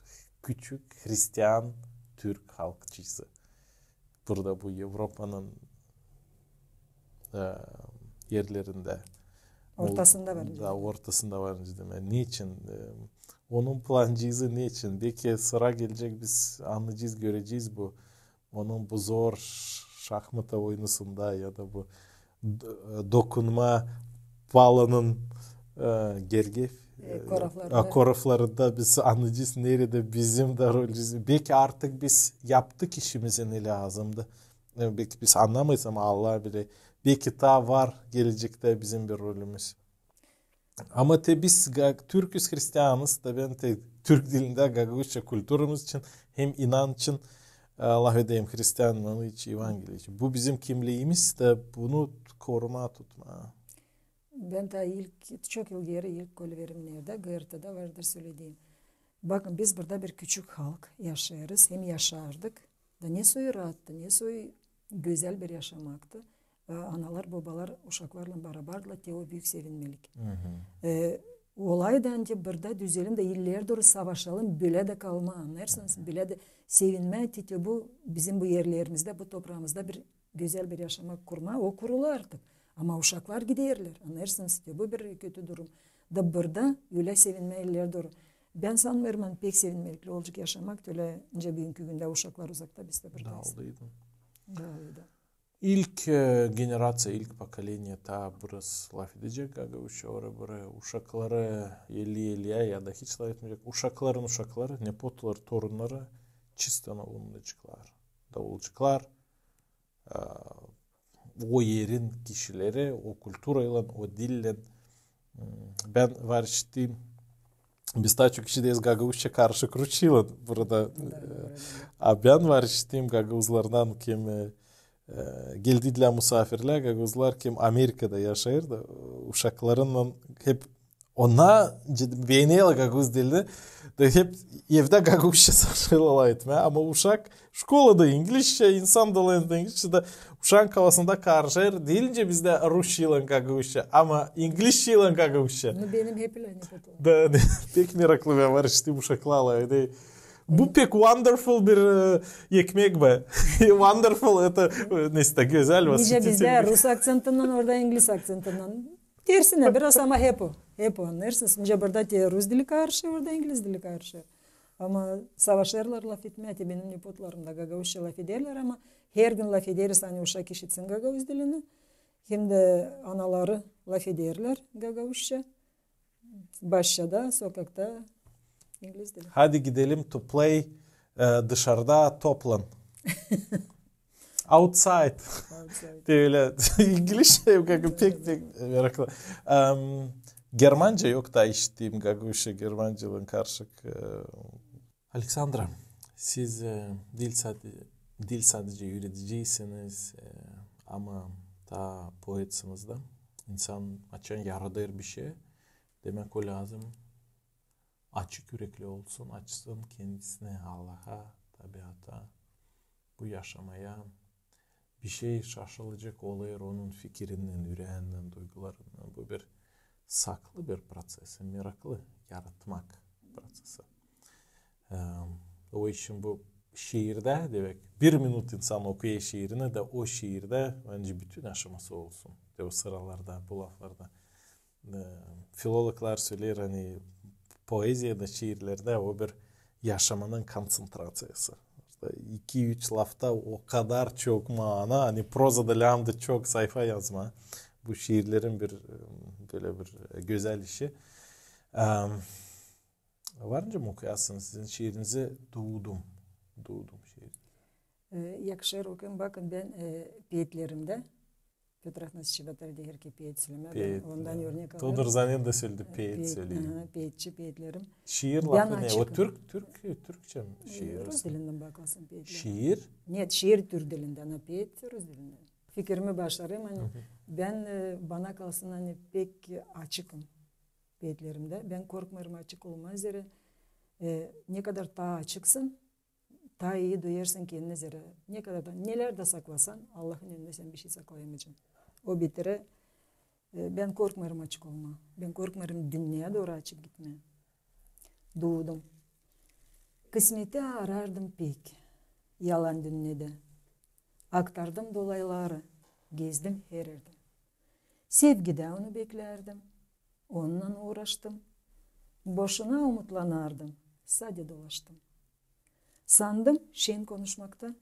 küçük hristian türk halkçısı. Burada bu Evropanın, e, erlerindä. Ortasında var nicä. Da, ortasında var nicä demää. Neçin? E, onun plancıızı neçin? Beki sıra gelecek, biz annayacez, görecez bu. Onun bu zor ş-, şahmata oynusunda ya da bu d-, dokunma palanın, e, gergef, e, koraflarında. E, koraflarında biz annayacez, neredä bizim dä rolümüz. Beki artık biz yaptık işimizi, ne lääzımdı. E, beki biz annamêêrız, ama Allah biler. Beki taa var gelecektä bizim bir rolümüz. Ama te biz ga-, türküz, hristianız, da bän te türk dilindä gagauzça kulturamız için hem inanç için, e, lafedeyim, hristian inanç için, evangeliya için. Bu bizim kimliimiz, da bunu korumaa, tutmaa. Bän taa ilk, çok yıl geeri ilk kolverimnerdä, GRT-da vardır sölediyim. Bakın, biz burada bir küçük halk yaşêêrız, hem yaşardık. Da ne soy raattı, ne soy gözäl bir yaşamaktı. E, analar, bobalar uşaklarlan barabardılar, te o büük sevinmelik. E, olay da, ani burada düzelim da, ileri dooru savaşalım, bölä dä kalmaa, annêêrsınız, bölä dä sevinmää, te, te bu bizim bu erlerimizdä, bu topraamızda bir gözäl bir yaşamak kurmaa, o kurulu artık. Ama uşaklar giderlär, annêêrsınız, te bu bir kötü durum. Da burada ölä sevinmää ileri dooru. Bän sannêêrım, ani pek sevinmelikli olacek yaşamak, ölä nicä büünkü gündä uşaklar uzakta, biz dä buradayız. Daalıydı. Daalıydı. İlk, e, generaţiya, ilk pokoleniya, taa biraz lafedecek gagauzça ora-buraya, uşakları elli-elli ya da hiç lafetmeyecek. Uşakların uşakları, nepotları, torunnarı çisto onunnan çıktılar. Da olaceklar, e, o erin kişileri, o kulturaylan, o dillän. Hmm, bän var işittiim, biz taa çok işideriz gagauzça karışık rusçaylan burada. E, a bän var işittiim gagauzlardan, kim, e, e, geldilär musaafirlär, gagauzlar, kim Amerikada yaşêêr da, e, uşaklarınnan hep ona beğenerlär gagauz dilini. Da hep evdä gagauzça sarılêrlar etmää. Ama uşak şkolada inglizçä, insan dolayında inglizçä da uşaan kafasında karışêr. Diil nicä bizdä rusçaylan gagauzça, ama inglizçaylan gagauzça. Ну, benim hep ölä, ne kötü. Da, pek meraklı, bän var işittiim uşaklarlan. Bu pek wonderful bir, e, ekmek be. Wonderful, это, e, neysä, gözäl, восхитительный. Nicä bizdä rus akţentinnän, orada ingliz akţentinnän. Tersinä biraz, ama hep o. Hep o, annêêrsınız. Nicä burada te rus dili karışêr, orada ingliz dili karışêr. Ama savaşêrlar lafetmää, te benim nepotlarım da gagauzça lafederlär, ama hergün lafederiz, ani uşak işitsin gagauz dilini. Hem dä anaları lafederlär gagauzça. Başçada, sokakta ingliz dili. Hadi gidelim to play, e, dışarıda toplan. Outside. Outside. Te ölä inglizçä, pek, pek meraklı. Em, germanca yok da işittiim gagauzça, germancaylan karışık, e. Aleksandra, siz, e, diil sade-, diil sadecä üürediciysiniz, e, ama taa poetsiniz dä. İnsan açan yaradêr bişey, demäk, o lääzım açık ürekli olsun, açsın kendisinä Allaha, tabiata, bu yaşamaya. Bişey şaşılacek olêr onun fikirinnän, üreeninnän, duygularınnan. Bu bir saklı bir proţes, meraklı yaratmak proţesi. Em, o için bu şiirdä, demäk, bir minut insan okuya şiirini da o şiirdä, bence, bütün aşaması olsun. Te o sıralarda, bu laflarda. E, filologlar söleer, ani poeziyada, şiirlerdä o bir yaşamanın kontsentraţiyası. İştä iki-üç lafta o kadar çok maana, ani prozada lääzım da çok sayfa yazmaa. Bu şiirlerin bir, e, bölä bir, e, gözäl işi. Em, var nicä okuyasınız sizin şiirinizi? Duudum. Duudum şiiri. E, yakışêr okuyum. Bakın, bän, e, peetlerimdä Pötr Afanassyeviç Çebotarı deer ki, peet sölemää. Peet, ondan örnek alêrım. Todur Zanen dä söledi, peet söleyin. Aha, peetçi, peetlerim. Şiir lafı ne? O türk, türk, türkçä mi şiir? Rus dilindän bakılsın peetlerim. Şiir? Нет, şiir türk dilindän, a peet rus dilindän. Fikirimi başarayım, ani bän, e, bana kalsın, ani pek açıkım peetlerimdä. Bän korkmêêrım açık olmaa, zerä, e, ne kadar taa açıksın, taa ii duyêrsın kendini, zerä ne kadar da, nelär dä saklasan, Allahın önündä sän bişey saklayamayacan. O bitirä, e, bän korkmêêrım açık olmaa. Bän korkmêêrım dünneyä dooru açık gitmää. Duudum. Kısmeti aarardım pek yalan dünnedä. Aktardım dolayları, gezdim hererdä. Sevgidä onu beklärdim, onunnan uuraştım. Boşuna umutlanardım, sade dolaştım. Sandım şen konuşmakta,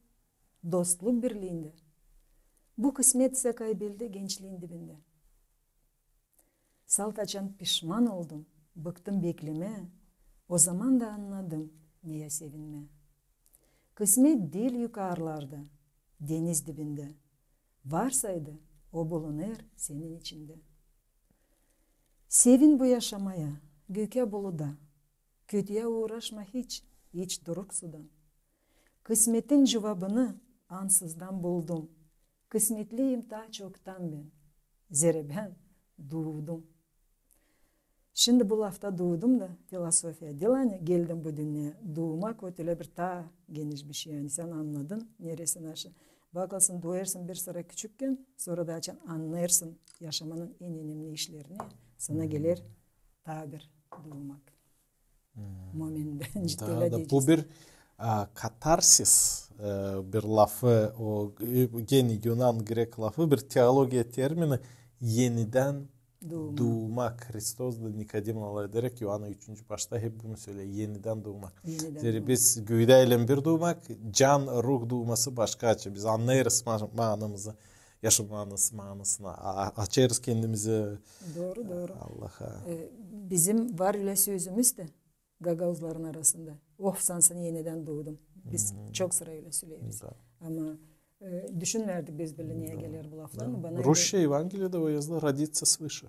dostluk birliindä. Bu kısmet sä kaybeldi gençliin dibindä. Salt açan pişman oldum, bıktım beklemää, o zaman da annadım, neyä sevinmää. Kısmet diil yukarlarda, deniz dibindä. Varsaydı, o bulunêr senin içindä. Sevin bu yaşamaya, gökä buluda. Kötüyä uuraşma hiç, hiç duruk sudan. Kısmetin cuvabını ansızdan buldum. Kısmetliyim taa çoktan bän. Zerä bän duudum. Şindi bu lafta duudum da, filosofiya diil, ani geldim bu dünneyä. Duumak o ölä bir taa geniş bir şey, ani sän annadın neresin aşa. Bakêrsın, duêrsın bir sıra küçükkän, sora da açan annêêrsın yaşamanın en önemli işlerini, sana geler taa bir duumak. Momentti. Ciddi ölä deyecez. Bu bir, a, katarsis, e, bir lafı, o, e, genä yunan, grek lafı, bir teologiya termini, enidän duumak. Hristos da Nikodimnä lafederek, Yuvana üçüncü başta hep bunu söleer, enidän duumak. Zerä biz güüdäylän bir duumak, can, ruh duuması başka açı. Biz annêêrız ma-, maanamızı, yaşam maanası, maanasını, a-, açêrız kendimizi Allaha. E, bizim var ölä sözümüz dä gagauzların arasında. Oh, sansın enidän duudum. Biz çok sıra ölä söleeriz. Ama, e, düşünmärdik biz bilä, nereyi geler bu laflar. Rusça Evangeliyada o yazılı, родиться свыше.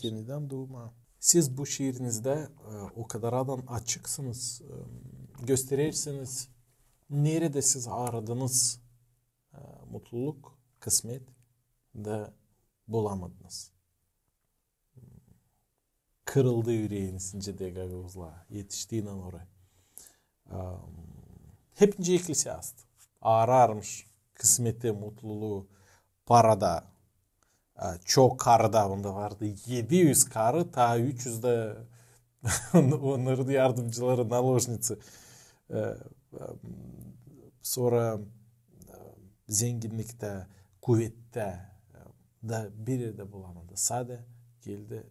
Enidän duumaa. Siz bu şiirinizdä, e, o kadar adan açıksınız, e, gösterersiniz, neredä siz aradınız, e, mutluluk, kısmet da bulamadınız. Kırıldı üreeniz, nicä dä gagauzlar, etiştiinän oraya. Hep nicä ekklesiast. Ararmış kısmeti, mutluluu parada. Çok karı da onda vardı. Edi üz karı, taa üç üz dä onnarın yardımcıları, naložniţi. Sora zenginniktä, kuvettä da biri dä bulamadı. Sade geldi,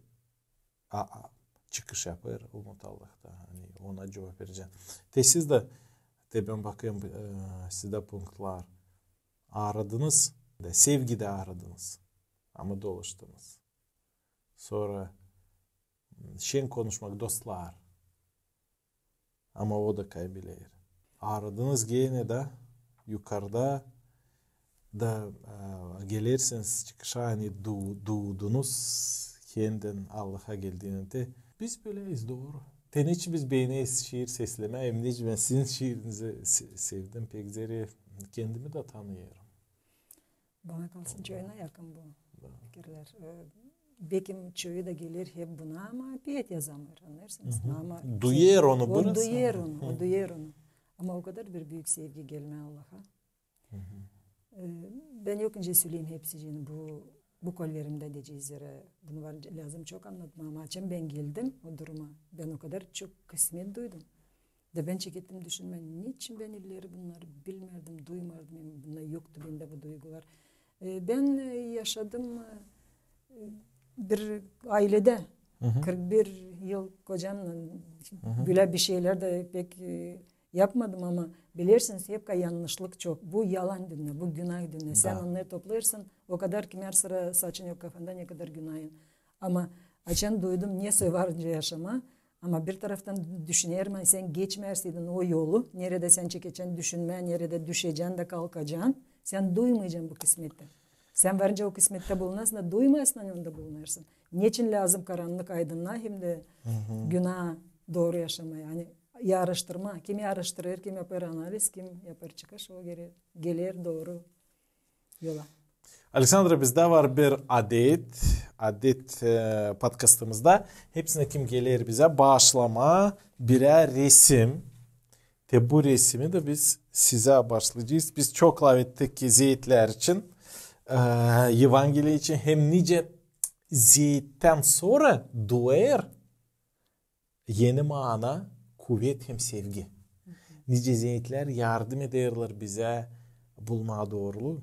a, a, çıkış yapêr, umut Allahta, ani ona cuvap verecän. Te siz dä, te bän bakêrım, e, sizdä punktlar. Aradınız da, sevgidä aradınız. Ama dolaştınız. Sora, m, şen konuşmak, dostlar. Ama o da kaybeder. Aradınız genä dä, yukarda da, e, gelersiniz çıkışa, ani du-, duudunuz, kendän Allaha geldiinän te. Biz bölä iz, dooru. Te neçin biz beeneriz şiir seslemää, hem neçin bän sizin şiirinizi se-, sevdim pek, zerä kendimi dä tanıyêrım. Bana kalsın, çoyuna yakın bu fikirlär. E, bekim çoyu da geler hep buna, ama peet yazamêêr, annêêrsınız. Ama duyêr onu, o duyêr onu, o duyêr onu. Ama o kadar bir büük sevgi gelmää Allaha. E, bän yok nicä söleyim hepsicini bu, bu kollerimdä deyecez, zerä bunu var lääzım çok annatmaa, ama açan bän geldim o duruma, bän o kadar çok kısmet duydum. Da bän çekettim, düşünmää, neçin bän ileri bunnarı bilmärdim, duymardım, hem bunnar yoktu bendä bu duygular. E, bän, e, yaşadım, e, bir ayledä kırk bir yıl kocamnan, bölä bir şeylär dä pek, e, yapmadım, ama bilersiniz, hep ka yannışlık çok. Bu yalan dünnä, bu günah dünnä. Sän onnarı toplêêrsın, o kadar kimär sıra saçın yok kafanda, ne kadar günahın. Ama açan duydum, ne soy var nicä yaşamaa, ama bir taraftan düşünerim, ani sän geçmärseydin o yolu, neredä sän çekecän düşünmää, neredä düşecän da kalkacan, sän duymayacan bu kısmeti. Sän var nicä o kısmette bulunasın da duymayasın, ani onda bulunêrsın. Neçin lääzım karannık aydınnamaa hem dä günah dooru yaşamaa? Ani yarıştırmaa. Kim yarıştırêr, kim yapêr analiz, kim yapêr çıkış, o geler, geler dooru yola. Aleksandra, bizdä var bir adet, adet, e, podkastımızda. Hepsinä, kim geler bizä, baaşlamaa birär resim. Te bu resimi dä biz sizä baaşlayacez. Biz çok lafettik zeetlär için, e, Evangeliya için, hem nicä zeettän sora duêr eni maana, kuvet hem sevgi. Nicä zeetlär yardım ederlär bizä bulmaa dooruluu.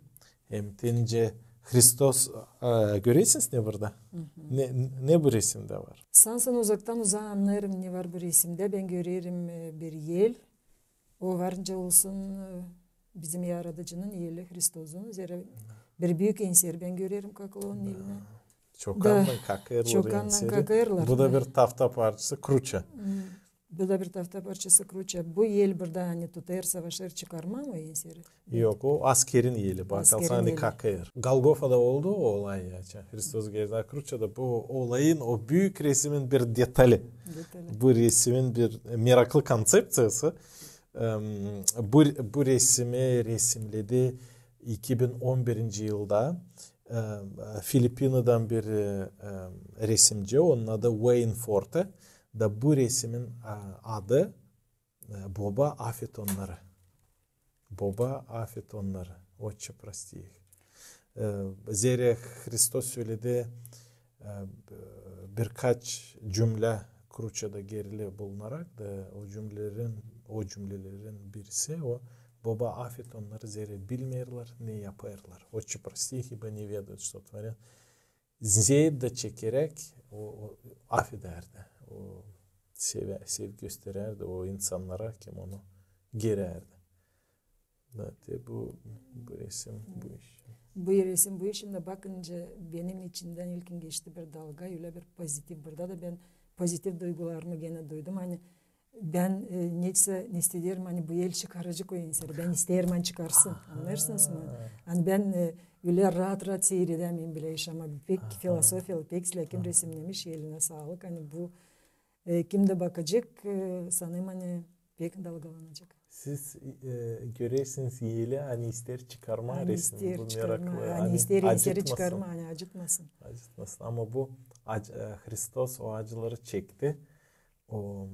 Hem te nicä Hristos, e, görersiniz ne burada? Ne, ne bu resimdä var? Sansın uzaktan uzaa annêêrım, ne var bu resimdä. Bän görerim, e, bir el. O var nicä olsun, e, bizim Yaradıcının eli, Hristosun üzeri. Bir büük enser bän görerim, kakılan onun elinä. Çokannan kakêrlar. Çokannan kakêrlar. Bu da bir tafta parçası, kruça. Bu da bir tafta parçası, kruça. Bu el burada, ani tutêr, savaşêr, çıkarmaa mı o enseri? Yok, o askerin eli. Bakarsan, ani kakêr. Golgofada oldu o olay ya. Hristos geldi kruçada. Bu olayın, o büük resimin bir detali. Bu resimin bir meraklı konţepţiyası. Em, bu, bu resimi resimledi iki bin on birinci yılda, e, Filipinadan bir e, e, resimci, onun adı Wayne Forte. Da bu resimin e, adı e, Boba, afet onnarı. Boba, afet onnarı. Отче, прости их. E, zerä Hristos söledi e, birkaç cümlä kruçada gerili bulunarak da o cümlelerin, o cümlelerin birisi o: Boba, afet onnarı, zerä bilmeerlär ne yapêrlar. Отче, прости их, ибо не ведают, что творят. Zeet dä çekeräk o, o afedärdi. O sevä, sevgi gösterärdi o insannara, kim onu gerärdi. Da te bu, bu resim bu iş. Bu resim bu işindä bakınca benim içimdän ilkin geçti bir dalga, ölä bir pozitiv. Burada da bän pozitiv duygularımı genä duydum. Ani bän e, neçin isteerim, ani bu el çıkaracek o enseri. Bän isteerim, ani çıkarsın. Annêêrsınız mı? Ani bän e, ölä raat-raat siiredämeerim bölä iş, ama pek filosofiyalı, pek silä kim resimnemiş, elinä saalık. Ani bu e, kim dä bakacek, e, sanêrım, ani pek dalgalanacek. Siz e, görersiniz eli, ani isteer çıkarmaa resim. Bu meraklı, ani isteer enseri çıkarmaa, ani acıtmasın. Acıtmasın. Ama bu ac- e, Hristos o acıları çekti. O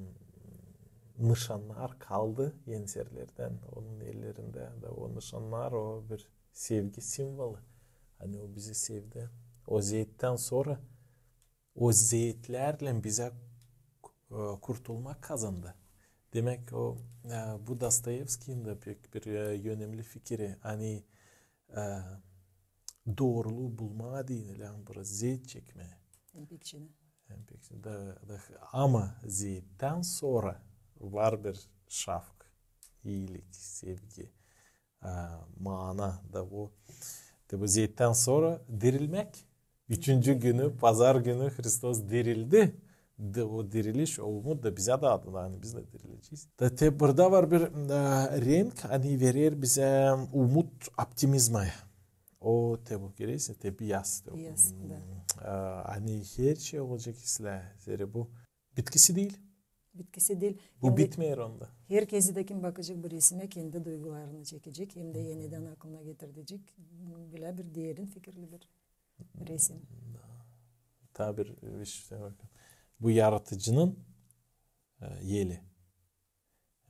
nışannar kaldı enserlerdän onun ellerindä. Da o nışannar, o bir sevgi simvolu. Ani o bizi sevdi. O zeettän sora o zeetlärlän bizä e, kurtulmak kazandı. Demäk, o e, bu Dostoyevskinin dä pek bir e, önemli fikiri. Ani e, dooruluu bulmaa deyni lääzım biraz zeet çekmää. Hem pek çeşit. Hem pek çeşit. Da, da, ama zeettän sora var bir şafk, iilik, sevgi, e, maana da bu. Te bu zeettän sora dirilmäk. Üçüncü günü, pazar günü Hristos dirildi. Da o diriliş, o umut da bizä dä adına, ani biz dä dirilecez. Da te burada var bir e, renk, ani verer bizä umut, optimizma. O te bu, gereksä te biyaz. Biyaz, da. E, ani her şey olacek islää, zerä bu bitkisi diil. Bitkisi diil. Bu bitmeer onda. Herkezi dä, kim bakacek bu resimä, kendi duygularını çekecek, hem dä enidän aklına getirecek. Bölä bir derin fikirli bir resim. Da. Taa bir, bir şey bakın. Bu yaratıcının e, eli.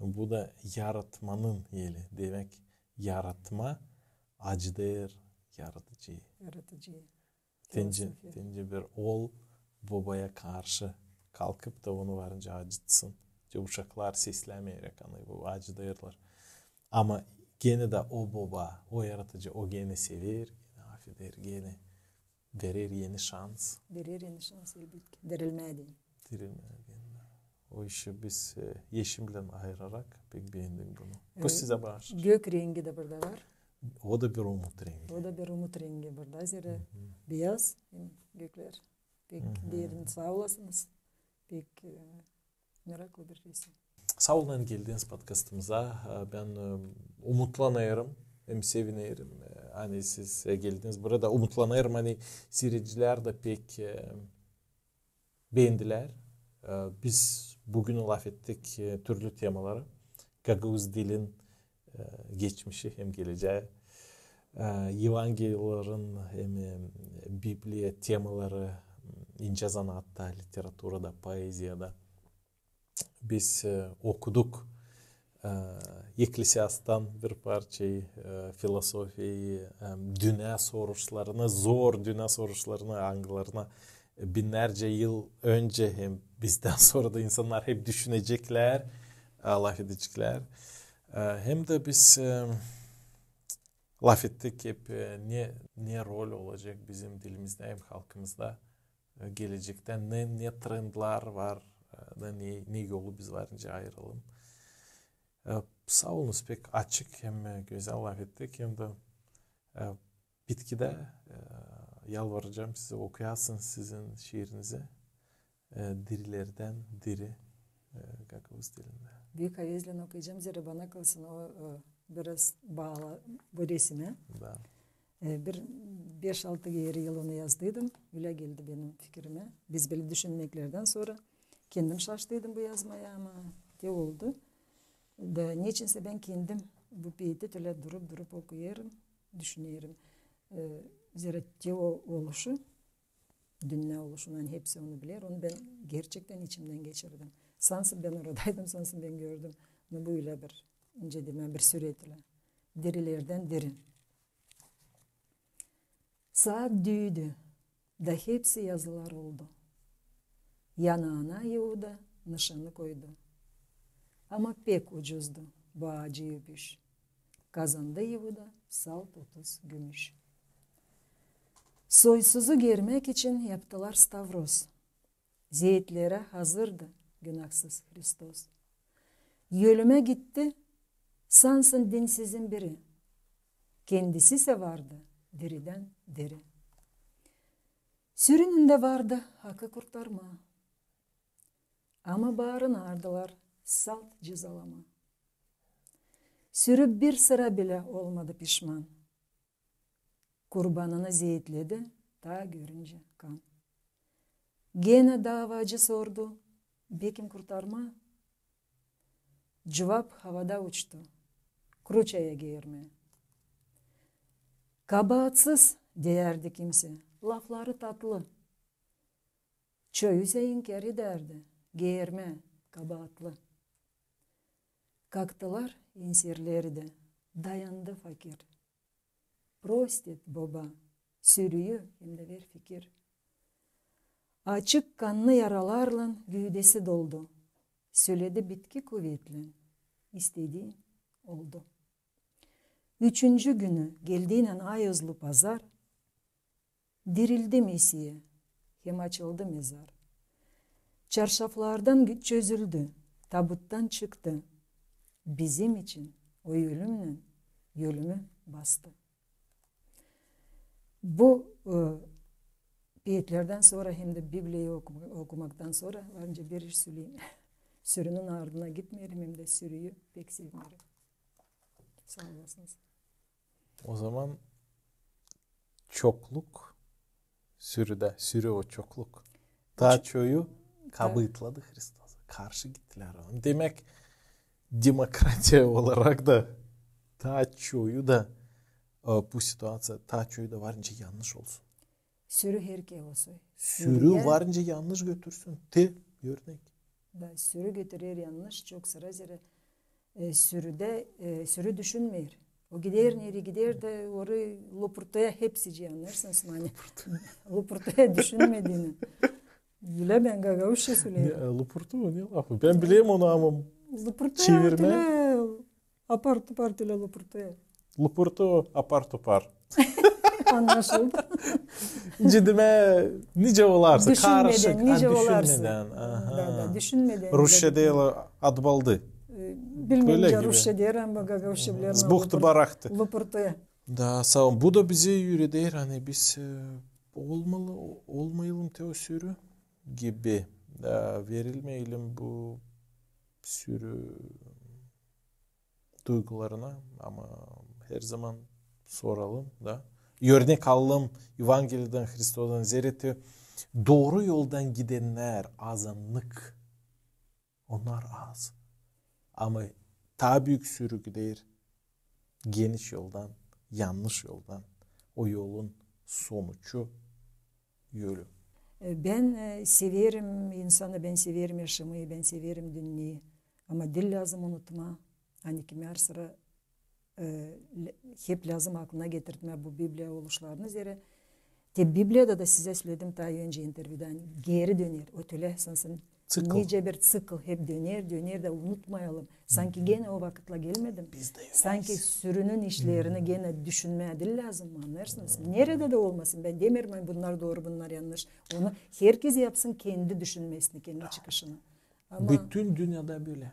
Bu da yaratmanın eli. Demäk, yaratma acıdêr yaratıcıyı. Yaratıcıyı. Filosofiya. Tence bir ool bobaya karşı kalkıp da onu varınca acıtsın. Te uşaklar seslämeyeräk, ani bu acıdêrlar. Ama genä dä o boba, o yaratıcı, o genä sever, genä afeder, genä verer eni şans. Verer eni şans, elbetki. Dirilmää deyni. Dirilmää deyni. O işi biz e, eşimnän ayırarak pek beendik bunu. Bu sizä baaş. Gök rengi dä burada var. O da bir umut rengi. O da bir umut rengi burada. Zerä biyaz hem göklär. Pek derin, saa olasınız. Pek e, meraklı bir resim. Saa olun, ani geldiniz podkastımıza. E, bän e, umutlanêrım hem sevinerim, e, ani siz e, geldiniz burada. Umutlanêrım, ani siiredicilär dä pek e, beendilär. E, biz büün lafettik e, türlü temaları. Gagauz dilin e, geçmişi hem gelecää. E, evangeliyaların hem e, Bibliya temaları, m, incä zanaatta, literaturada, poeziyada. Biz e, okuduk e, Ekklesiastan bir parçayı, e, filosofiyayı, e, dünnä soruşlarını, zor dünnä soruşlarını, angılarını binnärcä yıl öncä hem bizdän sora da insannar hep düşüneceklär, e, lafedeceklär. E, hem dä biz e, lafettik hep, e, ne, ne rol olacek bizim dilimizdä hem halkımızda e, gelecektä, ne, ne trendlär var, e, da ne, ne yolu biz varınca ayıralım. E, saa olunuz, pek açık hem e, gözäl lafettik, hem dä e, bitkidä e, yalvaracam sizi, okuyasınız sizin şiirinizi e, dirilerdän diri e, gagauz dilindä. Büük havezlän okuyacam, zerä bana kalsın o e, biraz baalı bu resimä. Da. E, bir beş-altı keer yıl onu yazdıydım. Ölä geldi benim fikirimä. Biz bölä düşünmeklerdän sora kendim şaştıydım bu yazmaya, ama te oldu. Da neçinsä bän kendim bu peetit ölä durup-durup okuyêrım, düşünerim. E, Zerä te o oluşu, dünnä oluşunun hepsi onu biler, onu bän gerçektän içimdän geçirdim. Sansın bän oradaydım, sansın bän gördüm. No, bu ölä bir nicä demää, bir süret ölä. Dirilerdän diri. Saat düüdü, da hepsi yazılar oldu. Yanaana İuda nışanı koydu. Ama pek ucuzdu bu acı öpüş. Kazandı İuda salt otuz gümüş. Soysuzu germäk için yaptılar stavros. Zeetlerä hazırdı günahsız Hristos. Ölümä gitti, sansın dinsizin biri. Kendisi sä vardı diridän diri. Sürünün dä vardı hakı kurtarmaa. Ama baarınardılar salt cezalamaa. Sürü bir sıra bilä olmadı pişman. Kurbanını zeetledi, taa görüncä kan. Genä daavacı sordu: bekim kurtarmaa? Cuvap havada uçtu: kruçaya geermää. Kabaatsız, deyärdi kimsä, lafları tatlı. Çoyu sä inkär edärdi: geermää, kabaatlı. Kaktılar enserleri dä, dayandı fakir. Prost et, boba, sürüyü hem dä ver fikir. Açık kannı yaralarlan güüdesi doldu. Söledi bitki kuvetlän: istediim oldu. Üçüncü günü geldiynän ayozlu pazar, dirildi Mesiya hem açıldı mezar. Çarşaflardan gü-, çözüldü, tabuttan çıktı. Bizim için o ölümnän ölümü bastı. Bu, e, peetlerdän sora hem dä Bibliyayı okuma-, okumaktan sora var nicä bir iş söleyim. Sürünün ardına gitmeerim hem dä sürüyü pek sevmeerim. Saa olasınız. O zaman çokluk sürüdä, sürü o çokluk. Taa çoyu kabıtladı Hristosa. Karşı gittilär ona. Demäk, demokratiya olarak da taa çoyu da, e, bu situaţiya, taa çoyu da var nicä yannış olsun. Sürü herkerä olsun. Sürü var nicä yannış götürsün. Te örnek. Da, sürü götürer yannış çok sıra zerä, e, sürüdä, e, sürü düşünmeer. O gider, nereyi gider dä, orayı lupurtêr hepsicii, annêêrsınız mı, ani lupurtêr düşünmediini. Bilä bän gagauzça söleerim. Ne, e, lupurtu mu? Ne lafı? Bän bilerim onu, ama lupurtêr çevirmää. Tölä apar-topar, tölä lupurtêr. Lupurtu, apar-topar. Annaşıldı. Nicä demää, nicä olarsa, karışık, nicä olarsa. Düşünmedän. Da, da, düşünmedän. Rusçada ölä ad baldı. E, bilmeerim, rusça deer, ama gagauzça bilerim. Zbuhtu-barahtu. Lupurtêr. Da, saa olun. Bu da bizi üüreder, ani biz, e, olmalı, olmayalım te o sürü gibi. Da, verilmeyelim bu sürü duygularına, ama herzaman soralım da. Örnek alalım Evangeliyedän, Hristostan, zerä te dooru yoldan gidennär azınlık. Onnar az. Ama taa büük sürü gider geniş yoldan, yannış yoldan. O yolun sonucu ölüm. E, bän, e, severim insanı, bän severim yaşamayı, bän severim dünneyi. Ama diil lääzım unutmaa, ani kimär sıra, e, hep lääzım aklına getirtmää bu Bibliya oluşlarını, zerä te Bibliyada da, sizä söledim taa öncä intervüda, geri döner. O tölä sansın nicä bir ţikl, hep döner, döner da unutmayalım. Sanki genä o vakıtlar gelmedim. Sanki sürünün işlerini genä düşünmää diil lääzım, annêêrsınız. Neredä dä olmasın, bän demeerim, ani bunnar dooru, bunnar yannış. Onu herkez yapsın kendi düşünmesini, kendi çıkışını. Ama bütün dünnedä bölä.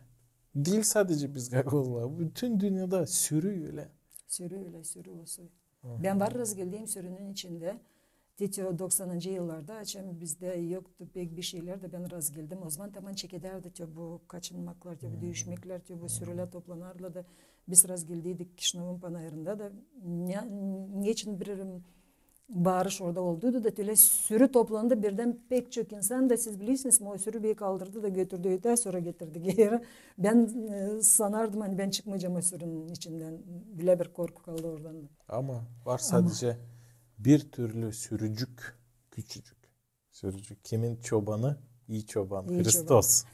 Diil sadecä biz gagauzlar, bütün dünnedä sürü ölä. Sürü ölä, sürü olsun. Bän var razgeldiim sürünün içindä. Te o doksanıncı yıllarda, açan bizdä yoktu pek bir şeylär dä, bän razgeldim. O zaman taman çekedärdi te bu kaçınmaklär, te bu düüşmeklär, te bu sürülär toplanardı da. Biz razgeldiydik Kişinövun panayırında da. Ne, neçin bir, em, baarış orada olduydu da, tölä sürü toplandı, birdän pek çok insan da, siz bilersiniz mi, o sürü beni kaldırdı da götürdü ötää, sora getirdi geeri. Bän, e, sanardım, ani bän çıkmayacam o sürünün içindän. Bilä bir korku kaldı oradan da. Ama var sadecä Bir türlü sürücük, küçücük sürücük. Kimin çobanı? İi çoban. İi Hristos.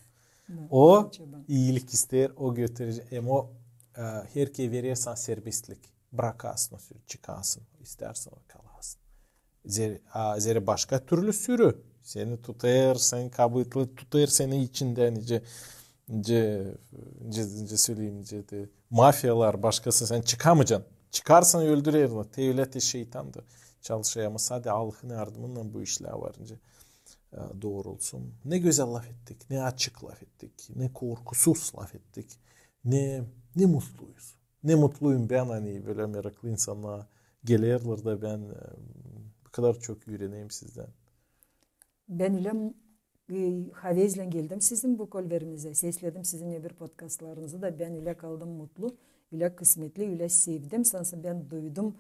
Çoban. O iilik isteer, o götürecek. Hem o e, herkey verer sana serbestlik. Brakasın o sürü, çıkasın. İstärsin o kalasın. Zerä, a, zerä başka türlü sürü. Seni tutêr, seni kabıtlı tutêr, seni içindä, nicä, nicä, nicä, nicä söleyim, nicä dä mafiyalar, başkası, sän çıkamacan. Çıkarsan, öldürerlär. Te ölä te şeytan da çalışêr. Ama sade Allahın yardımınnan bu işlär var, nicä, e, doorulsun. Ne gözäl lafettik, ne açık lafettik, ne korkusuz lafettik, ne, ne mutluyuz. Ne mutluyum bän, ani bölä meraklı insannar gelerlär da bän, e, bu kadar çok üüreneyim sizdän. Bän ölä, e, havezlän geldim sizin bu kolverimizä, sesledim sizin bir podkastlarınızı da bän ölä kaldım mutlu, ölä kısmetli, ölä sevdim. Sansın bän duydum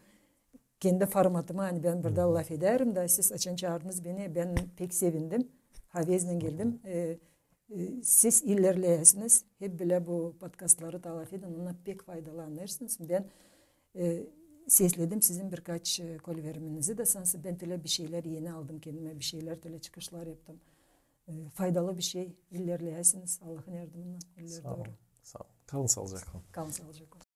kendi formatımı, ani bän burada lafederim da, siz açan çaardınız beni, bän pek sevindim. Havezlän geldim. E, e, siz ilerleyäsiniz, hep bölä bu podkastları da lafedin, ondan pek faydalanêrsınız. Bän, e, sesledim sizin birkaç, e, kolveriminizi da, sansın bän tölä bir şeylär eni aldım kendimä, bir şeylär tölä çıkışlar yaptım. E, faydalı bir şey, ilerleyäsiniz Allahın yardımınnan. İleri dooru. Saa olun. Kalın saalıcaklan. Kalın saalıcaklan.